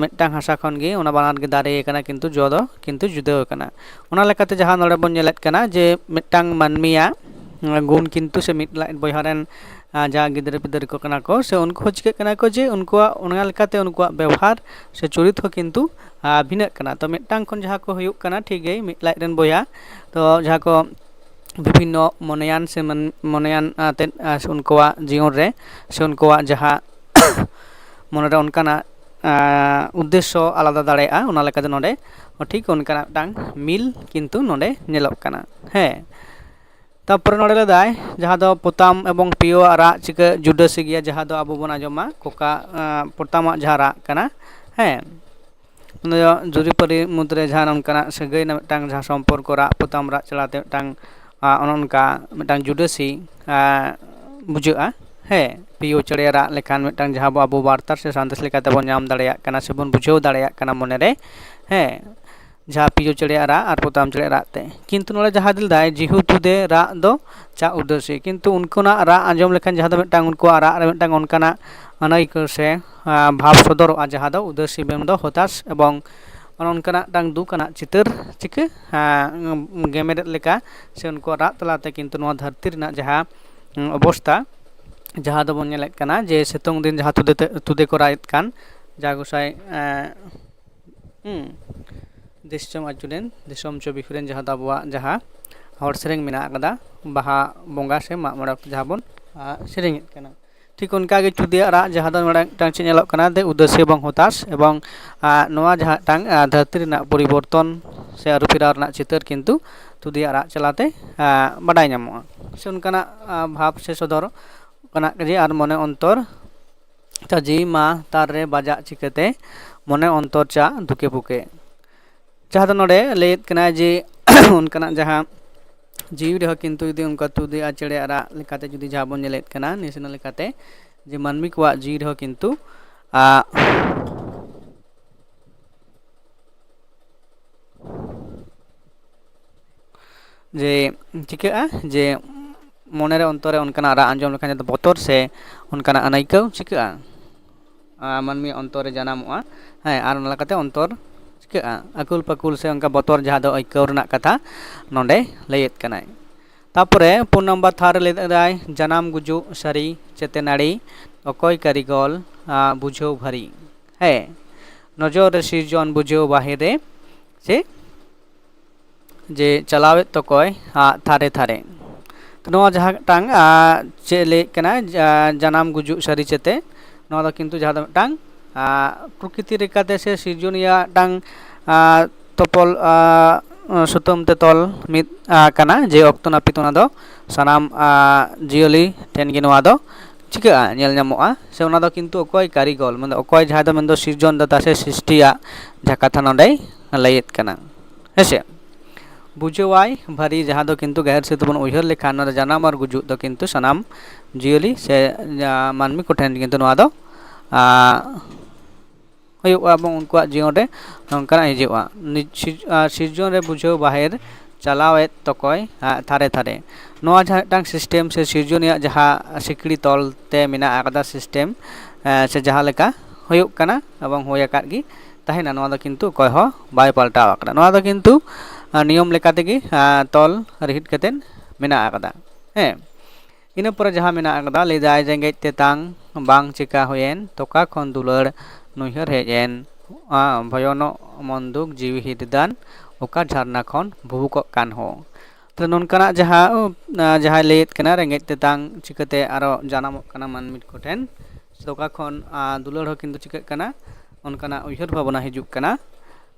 ᱢᱤᱫᱴᱟᱝ ᱦᱟᱥᱟ ᱠᱷᱚᱱ ᱜᱮ ᱚᱱᱟ ᱵᱟᱱᱟᱨ ᱜᱮ ᱫᱟᱨᱮ ᱠᱟᱱᱟ, ᱠᱤᱱᱛᱩ ᱡᱚ ᱫᱚ ᱠᱤᱱᱛᱩ ᱡᱩᱫᱟᱹ ᱟᱠᱟᱱᱟ᱾ ᱚᱱᱟ ᱞᱮᱠᱟᱛᱮ ᱡᱟᱦᱟᱸ ᱱᱚᱰᱮ ᱵᱚᱱ ᱧᱮᱞᱮᱫ ᱠᱟᱱᱟ ᱡᱮ ᱢᱤᱫᱴᱟᱝ ᱢᱟᱹᱱᱢᱤᱭᱟᱜ ᱜᱩᱱ ᱠᱤᱱᱛᱩ ᱥᱮ ᱢᱤᱫ ᱞᱟᱡ ᱵᱚᱭᱦᱟ ᱨᱮᱱ ᱡᱟᱦᱟᱸ ᱜᱤᱫᱽᱨᱟᱹ ᱯᱤᱫᱽᱨᱟᱹ ᱠᱚ ᱠᱟᱱᱟ ᱠᱚ, ᱥᱮ ᱩᱱᱠᱩ ᱦᱚᱸ ᱪᱤᱠᱟᱹᱜ ᱠᱟᱱᱟ ᱠᱚ ᱡᱮ ᱩᱱᱠᱩᱣᱟᱜ ᱚᱱᱟ ᱞᱮᱠᱟᱛᱮ ᱩᱱᱠᱩᱣᱟᱜ ᱵᱮᱵᱚᱦᱟᱨ ᱥᱮ ᱪᱚᱨᱤᱛ ᱦᱚᱸ ᱠᱤᱱᱛᱩ ᱵᱷᱤᱱᱟᱹᱜ ᱠᱟᱱᱟ᱾ ᱛᱚ ᱢᱤᱫᱴᱟᱝ ᱠᱷᱚᱱ ᱡᱟᱦᱟᱸ ᱠᱚ ᱦᱩᱭᱩᱜ ᱠᱟᱱᱟ, ᱴᱷᱤᱠ ᱜᱮ, ᱢᱤᱫ ᱞᱟᱡ ᱨᱮᱱ ᱵᱚᱭᱦᱟ, ᱛᱚ ᱡᱟᱦᱟᱸ ᱠᱚ ᱵᱤᱵᱷᱤᱱᱱᱚ ᱢᱚᱱᱮᱭᱟᱱ ᱥᱮ ᱢᱚᱱᱮᱭᱟᱱ ᱟᱛᱮᱫ ᱩᱱᱠᱩᱣᱟᱜ ᱡᱤᱭᱚᱱ ᱨᱮ ᱥᱮ ᱩᱱᱠᱩᱣᱟᱜ ᱡᱟᱦᱟᱸ ᱢᱚᱱᱮᱨᱮ ᱚᱱᱠᱟᱱᱟᱜ ᱩᱫᱽᱫᱮᱥᱥᱚ ᱟᱞᱟᱫᱟ ᱫᱟᱲᱮᱭᱟᱜᱼᱟ, ᱚᱱᱟ ᱞᱮᱠᱟᱛᱮ ᱱᱚᱰᱮ ᱴᱷᱤᱠ ᱚᱱᱠᱟᱱᱟᱜ ᱢᱤᱫᱴᱟᱝ ᱢᱤᱞ ᱠᱤᱱᱛᱩ ᱱᱚᱰᱮ ᱧᱮᱞᱚᱜ ᱠᱟᱱᱟ᱾ ᱦᱮᱸ, ᱛᱟᱨᱯᱚᱨᱮ ᱱᱚᱰᱮ ᱞᱟᱹᱭᱫᱟᱭ ᱡᱟᱦᱟᱸ ᱫᱚ ᱯᱚᱛᱟᱢ ᱮᱵᱚᱝ ᱯᱤᱭᱳᱣᱟᱜ ᱨᱟᱜ ᱪᱤᱠᱟᱹ ᱡᱩᱰᱟᱹᱥᱤ ᱜᱮᱭᱟ, ᱡᱟᱦᱟᱸ ᱫᱚ ᱟᱵᱚ ᱵᱚᱱ ᱟᱸᱡᱚᱢᱟ ᱠᱚᱠᱟ, ᱯᱚᱛᱟᱢᱟᱜ ᱡᱟᱦᱟᱸ ᱨᱟᱜ ᱠᱟᱱᱟ, ᱦᱮᱸ, ᱚᱱᱟ ᱫᱚ ᱡᱩᱨᱤᱯᱟᱹᱨᱤ ᱢᱩᱫᱽᱨᱮ ᱡᱟᱦᱟᱸ ᱱᱚᱝᱠᱟᱱᱟᱜ ᱥᱟᱹᱜᱟᱹᱭ ᱨᱮᱱᱟᱜ ᱢᱤᱫᱴᱟᱝ ᱡᱟᱦᱟᱸ ᱥᱚᱢᱯᱚᱨᱠᱚ ᱨᱟᱜ ᱯᱚᱛᱟᱢ ᱨᱟᱜ ᱪᱟᱞᱟᱛᱮ ᱢᱤᱫᱴᱟᱝ ᱚᱱᱮ ᱚᱱᱠᱟ ᱢᱤᱫᱴᱟᱝ ᱡᱩᱰᱟᱹᱥᱤ ᱵᱩᱡᱷᱟᱹᱜᱼᱟ᱾ ᱦᱮᱸ, ᱯᱤᱭᱳ ᱪᱮᱬᱮ ᱨᱟᱜ ᱞᱮᱠᱷᱟᱱ ᱢᱤᱫᱴᱟᱝ ᱡᱟᱦᱟᱸ ᱵᱚ ᱟᱵᱚ ᱵᱟᱨᱛᱟ ᱥᱮ ᱥᱟᱸᱫᱮᱥ ᱞᱮᱠᱟᱛᱮ ᱵᱚᱱ ᱧᱟᱢ ᱫᱟᱲᱮᱭᱟᱜ ᱠᱟᱱᱟ ᱥᱮ ᱵᱚᱱ ᱵᱩᱡᱷᱟᱹᱣ ᱫᱟᱲᱮᱭᱟᱜ ᱠᱟᱱᱟ ᱢᱚᱱᱮᱨᱮ᱾ ᱦᱮᱸ, ᱡᱟᱦᱟᱸ ᱯᱤᱭᱳ ᱪᱮᱬᱮᱭᱟᱜ ᱨᱟᱜ ᱟᱨ ᱯᱚᱛᱟᱢ ᱪᱮᱬᱮᱭᱟᱜ ᱨᱟᱜ ᱛᱮ᱾ ᱠᱤᱱᱛᱩ ᱱᱚᱰᱮ ᱡᱟᱦᱟᱸ ᱫᱤᱞ ᱫᱟᱭ ᱡᱤᱦᱩ ᱛᱩᱫᱮ ᱨᱟᱜ ᱫᱚ ᱪᱟᱜ ᱩᱫᱟᱹᱥᱤ, ᱠᱤᱱᱛᱩ ᱩᱱᱠᱩᱱᱟᱜ ᱨᱟᱜ ᱟᱸᱡᱚᱢ ᱞᱮᱠᱷᱟᱱ ᱡᱟᱦᱟᱸ ᱫᱚ ᱢᱤᱫᱴᱟᱝ ᱩᱱᱠᱩᱣᱟᱜ ᱨᱟᱜ ᱨᱮ ᱢᱤᱫᱴᱟᱝ ᱚᱱᱠᱟᱱᱟᱜ ᱟᱹᱱᱟᱹᱭᱠᱟᱹᱣ ᱥᱮ ᱵᱷᱟᱵᱽ ᱥᱚᱫᱚᱨᱚᱜᱼᱟ, ᱡᱟᱦᱟᱸ ᱫᱚ ᱩᱫᱟᱹᱥᱤ ᱢᱮᱱ ᱫᱚ ᱦᱚᱛᱟᱥ ᱮᱵᱚᱝ ᱚᱱᱮ ᱚᱱᱠᱟᱱᱟᱜ ᱢᱤᱫᱴᱟᱝ ᱫᱩᱠ ᱟᱱᱟᱜ ᱪᱤᱛᱟᱹᱨ ᱪᱤᱠᱟᱹ ᱜᱮᱢᱮᱨᱮᱫ ᱞᱮᱠᱟ ᱥᱮ ᱩᱱᱠᱩᱣᱟᱜ ᱨᱟᱜ ᱛᱟᱞᱟᱛᱮ ᱠᱤᱱᱛᱩ ᱱᱚᱣᱟ ᱫᱷᱟᱹᱨᱛᱤ ᱨᱮᱱᱟᱜ ᱡᱟᱦᱟᱸ ᱚᱵᱚᱥᱛᱟ, ᱡᱟᱦᱟᱸ ᱫᱚᱵᱚᱱ ᱧᱮᱞᱮᱫ ᱠᱟᱱᱟ ᱡᱮ ᱥᱤᱛᱩᱝ ᱫᱤᱱ ᱡᱟᱦᱟᱸ ᱛᱩᱫᱮ ᱛᱮ-, ᱛᱩᱫᱮ ᱠᱚ ᱨᱟᱜ ᱮᱫ ᱠᱟᱱ, ᱡᱟ ᱜᱚᱸᱥᱟᱭ ᱦᱩᱸ, ᱫᱤᱥᱚᱢ ᱟᱹᱪᱩᱨᱮᱱ ᱫᱤᱥᱚᱢ ᱪᱚ ᱵᱤᱦᱩᱨᱮᱱ, ᱡᱟᱦᱟᱸ ᱫᱚ ᱟᱵᱚᱣᱟᱜ ᱡᱟᱦᱟᱸ ᱦᱚᱲ ᱥᱮᱨᱮᱧ ᱢᱮᱱᱟᱜ ᱟᱠᱟᱫᱟ, ᱵᱟᱦᱟ ᱵᱚᱸᱜᱟ ᱥᱮ ᱢᱟᱜ ᱢᱚᱬᱮ ᱚᱠᱛᱚ ᱡᱟᱦᱟᱸ ᱵᱚᱱ ᱥᱮᱨᱮᱧᱮᱫ ᱠᱟᱱᱟ᱾ ᱴᱷᱤᱠ ᱚᱱᱠᱟ ᱜᱮ ᱪᱩᱫᱤᱭᱟᱜ ᱨᱟᱜ, ᱡᱟᱦᱟᱸ ᱫᱚ ᱱᱚᱰᱮ ᱢᱤᱫᱴᱟᱝ ᱪᱮᱫ ᱧᱮᱞᱚᱜ ᱠᱟᱱᱟ, ᱫᱮ ᱩᱫᱟᱹᱥᱤ ᱮᱵᱚᱝ ᱦᱚᱛᱟᱥ, ᱮᱵᱚᱝ ᱱᱚᱣᱟ ᱡᱟᱦᱟᱸ ᱢᱤᱫᱴᱟᱝ ᱫᱷᱟᱹᱨᱛᱤ ᱨᱮᱱᱟᱜ ᱯᱚᱨᱤᱵᱚᱨᱛᱚᱱ ᱥᱮ ᱟᱹᱨᱩ ᱯᱷᱮᱨᱟᱣ ᱨᱮᱱᱟᱜ ᱪᱤᱛᱟᱹᱨ ᱠᱤᱱᱛᱩ ᱛᱩᱫᱤᱭᱟᱜ ᱨᱟᱜ ᱪᱟᱞᱟᱛᱮ ᱵᱟᱰᱟᱭ ᱧᱟᱢᱚᱜᱼᱟ, ᱥᱮ ᱚᱱᱠᱟᱱᱟᱜ ᱵᱷᱟᱵᱽ ᱥᱮ ᱥᱚᱫᱚᱨ ᱠᱟᱱᱟ ᱡᱮ ᱟᱨ ᱢᱚᱱᱮ ᱚᱱᱛᱚᱨ ᱪᱟ ᱡᱤᱣᱤ ᱢᱟ ᱛᱟᱨ ᱨᱮ ᱵᱟᱡᱟᱜ ᱪᱤᱠᱟᱹᱛᱮ, ᱢᱚᱱᱮ ᱚᱱᱛᱚᱨ ᱪᱟ ᱫᱩᱠᱮ ᱯᱩᱠᱮ᱾ ᱡᱟᱦᱟᱸ ᱫᱚ ᱱᱚᱰᱮ ᱞᱟᱹᱭᱮᱫ ᱠᱟᱱᱟᱭ ᱡᱮ ᱚᱱᱠᱟᱱᱟᱜ ᱡᱟᱦᱟᱸ ᱡᱤᱣᱤ ᱨᱮᱦᱚᱸ ᱠᱤᱱᱛᱩ ᱡᱩᱫᱤ ᱚᱱᱠᱟ ᱛᱩᱫ ᱨᱮᱭᱟᱜ ᱪᱮᱬᱮ ᱨᱟᱜ ᱞᱮᱠᱟᱛᱮ ᱡᱩᱫᱤ ᱡᱟᱦᱟᱸ ᱵᱚᱱ ᱧᱮᱞᱮᱫ ᱠᱟᱱᱟ, ᱱᱟᱥᱮᱱᱟᱜ ᱞᱮᱠᱟᱛᱮ ᱡᱮ ᱢᱟᱹᱱᱢᱤ ᱠᱚᱣᱟᱜ ᱡᱤᱣᱤ ᱨᱮᱦᱚᱸ ᱠᱤᱱᱛᱩ ᱟᱜ, ᱡᱮ ᱪᱤᱠᱟᱹᱜᱼᱟ ᱡᱮ ᱢᱚᱱᱮᱨᱮ ᱚᱱᱛᱚᱨᱮ ᱚᱱᱠᱟᱱᱟᱜ ᱨᱟᱜ ᱟᱸᱡᱚᱢ ᱞᱮᱠᱷᱟᱱ ᱡᱟᱛᱮ ᱵᱚᱛᱚᱨ ᱥᱮ ᱚᱱᱠᱟᱱᱟᱜ ᱟᱹᱱᱟᱹᱭᱠᱟᱹᱣ ᱪᱤᱠᱟᱹᱜᱼᱟ, ᱟᱨ ᱢᱟᱹᱱᱢᱤᱭᱟᱜ ᱚᱱᱛᱚᱨ ᱨᱮ ᱡᱟᱱᱟᱢᱚᱜᱼᱟ᱾ ᱦᱮᱸ, ᱟᱨ ᱚᱱᱟ ᱞᱮᱠᱟᱛᱮ ᱚᱱᱛᱚᱨ ᱪᱤᱠᱟᱹᱜᱼᱟ, ᱟᱹᱠᱩᱞ ᱯᱟᱹᱠᱩᱞ ᱥᱮ ᱚᱱᱠᱟ ᱵᱚᱛᱚᱨ ᱡᱟᱦᱟᱸ ᱫᱚ ᱟᱹᱭᱠᱟᱹᱣ ᱨᱮᱱᱟᱜ ᱠᱟᱛᱷᱟ ᱱᱚᱰᱮ ᱞᱟᱹᱭᱮᱫ ᱠᱟᱱᱟᱭ᱾ ᱛᱟᱯᱚᱨᱮ ᱯᱩᱱ ᱱᱟᱢᱵᱟᱨ ᱛᱷᱟᱨ ᱨᱮ ᱞᱟᱹᱭ ᱫᱟᱭ, ᱡᱟᱱᱟᱢ ᱜᱩᱡᱩᱜ ᱥᱟᱹᱨᱤ ᱪᱮᱛᱮ ᱱᱟᱹᱲᱤ, ᱚᱠᱚᱭ ᱠᱟᱹᱨᱤᱜᱚᱞ ᱟᱜ ᱵᱩᱡᱷᱟᱹᱣ ᱵᱷᱟᱹᱨᱤ᱾ ᱦᱮᱸ, ᱱᱚᱡᱚᱨ ᱨᱮ ᱥᱤᱨᱡᱚᱱ ᱵᱩᱡᱷᱟᱹᱣ ᱵᱟᱦᱮᱨ ᱨᱮ ᱥᱮ ᱡᱮ ᱪᱟᱞᱟᱣᱮᱫ ᱛᱚᱠᱚᱭ ᱟᱜ ᱛᱷᱟᱨᱮ ᱛᱷᱟᱨᱮ᱾ ᱛᱚ ᱱᱚᱣᱟ ᱡᱟᱦᱟᱸ ᱢᱤᱫᱴᱟᱝ ᱟᱜ ᱪᱮᱫ ᱞᱟᱹᱭᱮᱫ ᱠᱟᱱᱟ, ᱡᱟ-, ᱡᱟᱱᱟᱢ ᱜᱩᱡᱩᱜ ᱥᱟᱹᱨᱤ ᱪᱮᱛᱮ, ᱱᱚᱣᱟ ᱫᱚ ᱠᱤᱱᱛᱩ ᱡᱟᱦᱟᱸ ᱫᱚ ᱢᱤᱫᱴᱟᱝ ᱟᱜ ᱯᱨᱚᱠᱨᱤᱛᱤ ᱞᱮᱠᱟᱛᱮ ᱥᱮ ᱥᱤᱨᱡᱚᱱᱤᱭᱟᱹ ᱢᱤᱫᱴᱟᱝ ᱟᱜ ᱛᱚᱯᱚᱞ ᱟᱜ ᱥᱩᱛᱟᱹᱢ ᱛᱮ ᱛᱚᱞ ᱢᱤᱫ ᱟᱜ ᱠᱟᱱᱟ, ᱡᱮ ᱚᱠᱛᱚ ᱱᱟᱹᱯᱤᱛ ᱚᱱᱟ ᱫᱚ ᱥᱟᱱᱟᱢ ᱟᱜ ᱡᱤᱭᱟᱹᱞᱤ ᱴᱷᱮᱱ ᱜᱮ ᱱᱚᱣᱟ ᱫᱚ ᱪᱤᱠᱟᱹᱜᱼᱟ, ᱧᱮᱞ ᱧᱟᱢᱚᱜᱼᱟ᱾ ᱥᱮ ᱚᱱᱟ ᱫᱚ ᱠᱤᱱᱛᱩ ᱚᱠᱚᱭ ᱠᱟᱹᱨᱤᱜᱚᱞ, ᱢᱟᱱᱮ ᱚᱠᱚᱭ ᱡᱟᱦᱟᱸᱭ ᱫᱚ ᱢᱮᱱᱫᱚ ᱥᱤᱨᱡᱚᱱ ᱫᱟᱛᱟ ᱥᱮ ᱥᱨᱤᱥᱴᱤᱭᱟᱜ ᱡᱟᱦᱟᱸ ᱠᱟᱛᱷᱟ ᱱᱚᱰᱮᱭ ᱞᱟᱹᱭᱮᱫ ᱠᱟᱱᱟ, ᱦᱮᱸᱥᱮ? ᱵᱩᱡᱷᱟᱹᱣᱟᱭ ᱵᱷᱟᱹᱨᱤ, ᱡᱟᱦᱟᱸ ᱫᱚ ᱠᱤᱱᱛᱩ ᱜᱟᱹᱦᱤᱨ ᱥᱮᱫ ᱛᱮᱵᱚᱱ ᱩᱭᱦᱟᱹᱨ ᱞᱮᱠᱷᱟᱱ ᱱᱚᱰᱮ ᱡᱟᱱᱟᱢ ᱟᱨ ᱜᱩᱡᱩᱜ ᱫᱚ ᱠᱤᱱᱛᱩ ᱥᱟᱱᱟᱢ ᱡᱤᱭᱟᱹᱞᱤ ᱥᱮ ᱡᱟ-, ᱢᱟᱹᱱᱢᱤ ᱠᱚᱴᱷᱮᱱ ᱠᱤᱱᱛᱩ ᱱᱚᱣᱟ ᱫᱚ ᱟᱜ ᱦᱩᱭᱩᱜᱼᱟ ᱮᱵᱚᱝ ᱩᱱᱠᱩᱣᱟᱜ ᱡᱤᱭᱚᱱ ᱨᱮ ᱱᱚᱝᱠᱟᱱᱟᱜ ᱦᱤᱡᱩᱜᱼᱟ᱾ ᱱᱤᱡ-, ᱥᱤᱨ-, ᱟᱜ ᱥᱤᱨᱡᱚᱱ ᱨᱮ ᱵᱩᱡᱷᱟᱹᱣ ᱵᱟᱦᱮᱨ ᱪᱟᱞᱟᱣᱮᱫ ᱛᱚᱠᱚᱭ ᱟᱜ ᱛᱷᱟᱨᱮ ᱛᱷᱟᱨᱮ᱾ ᱱᱚᱣᱟ ᱡᱟᱦᱟᱸ ᱢᱤᱫᱴᱟᱝ ᱥᱤᱥᱴᱮᱢ ᱥᱮ ᱥᱤᱨᱡᱚᱱᱤᱭᱟᱜ ᱡᱟᱦᱟᱸ ᱥᱤᱠᱲᱤ ᱛᱚᱞ ᱛᱮ ᱢᱮᱱᱟᱜ ᱟᱠᱟᱫᱟ ᱥᱤᱥᱴᱮᱢ, ᱮ, ᱥᱮ ᱡᱟᱦᱟᱸ ᱞᱮᱠᱟ ᱦᱩᱭᱩᱜ ᱠᱟᱱᱟ ᱮᱵᱚᱝ ᱦᱩᱭ ᱟᱠᱟᱫ ᱜᱮ ᱛᱟᱦᱮᱱᱟ, ᱱᱚᱣᱟ ᱫᱚ ᱠᱤᱱᱛᱩ ᱚᱠᱚᱭ ᱦᱚᱸ ᱵᱟᱭ ᱯᱟᱞᱴᱟᱣ ᱟᱠᱟᱫᱟ᱾ ᱱᱚᱣᱟ ᱫᱚ ᱠᱤᱱᱛᱩ, ᱟ, ᱱᱤᱭᱚᱢ ᱞᱮᱠᱟ ᱛᱮᱜᱮ, ᱟ, ᱛᱚᱞ ᱨᱤᱦᱤᱴ ᱠᱟᱛᱮᱫ ᱢᱮᱱᱟᱜ ᱟᱠᱟᱫᱟ᱾ ᱦᱮᱸ, ᱤᱱᱟᱹ ᱯᱚᱨᱮ ᱡᱟᱦᱟᱸ ᱢᱮᱱᱟᱜ ᱟᱠᱟᱫᱟ, ᱞᱟᱹᱭᱫᱟᱭ, ᱨᱮᱸᱜᱮᱡ ᱛᱮᱛᱟᱝ ᱵᱟᱝ ᱪᱮᱠᱟ ᱦᱩᱭᱮᱱ, ᱛᱚᱠᱟ ᱠᱷᱚᱱ ᱫᱩᱞᱟᱹᱲ ᱱᱩᱭᱦᱟᱹᱨ ᱦᱮᱡ ᱮᱱ, ᱟ, ᱵᱷᱚᱭᱚᱱᱚᱜ ᱢᱚᱱ ᱫᱩᱠ ᱡᱤᱣᱤ ᱦᱤᱨᱫᱟᱹᱱ, ᱚᱠᱟ ᱡᱷᱟᱨᱱᱟ ᱠᱷᱚᱱ ᱵᱷᱩᱵᱩᱠᱚᱜ ᱠᱟᱱ ᱦᱚᱸ᱾ ᱛᱚ ᱱᱚᱝᱠᱟᱱᱟᱜ ᱡᱟᱦᱟᱸ, ᱩ, ᱟ, ᱡᱟᱦᱟᱸᱭ ᱞᱟᱹᱭᱮᱫ ᱠᱟᱱᱟ, ᱨᱮᱸᱜᱮᱡ ᱛᱮᱛᱟᱝ ᱪᱤᱠᱟᱹᱛᱮ ᱟᱨᱚ ᱡᱟᱱᱟᱢᱚᱜ ᱠᱟᱱᱟ ᱢᱟᱹᱱᱢᱤ ᱠᱚᱴᱷᱮᱱ, ᱛᱚᱠᱟ ᱠᱷᱚᱱ, ᱟ, ᱫᱩᱞᱟᱹᱲ ᱦᱚᱸ ᱠᱤᱱᱛᱩ ᱪᱤᱠᱟᱹᱜ ᱠᱟᱱᱟ, ᱚᱱᱠᱟᱱᱟᱜ ᱩᱭᱦᱟᱹᱨ ᱵᱷᱟᱵᱽᱱᱟ ᱦᱤᱡᱩᱜ ᱠᱟᱱᱟ᱾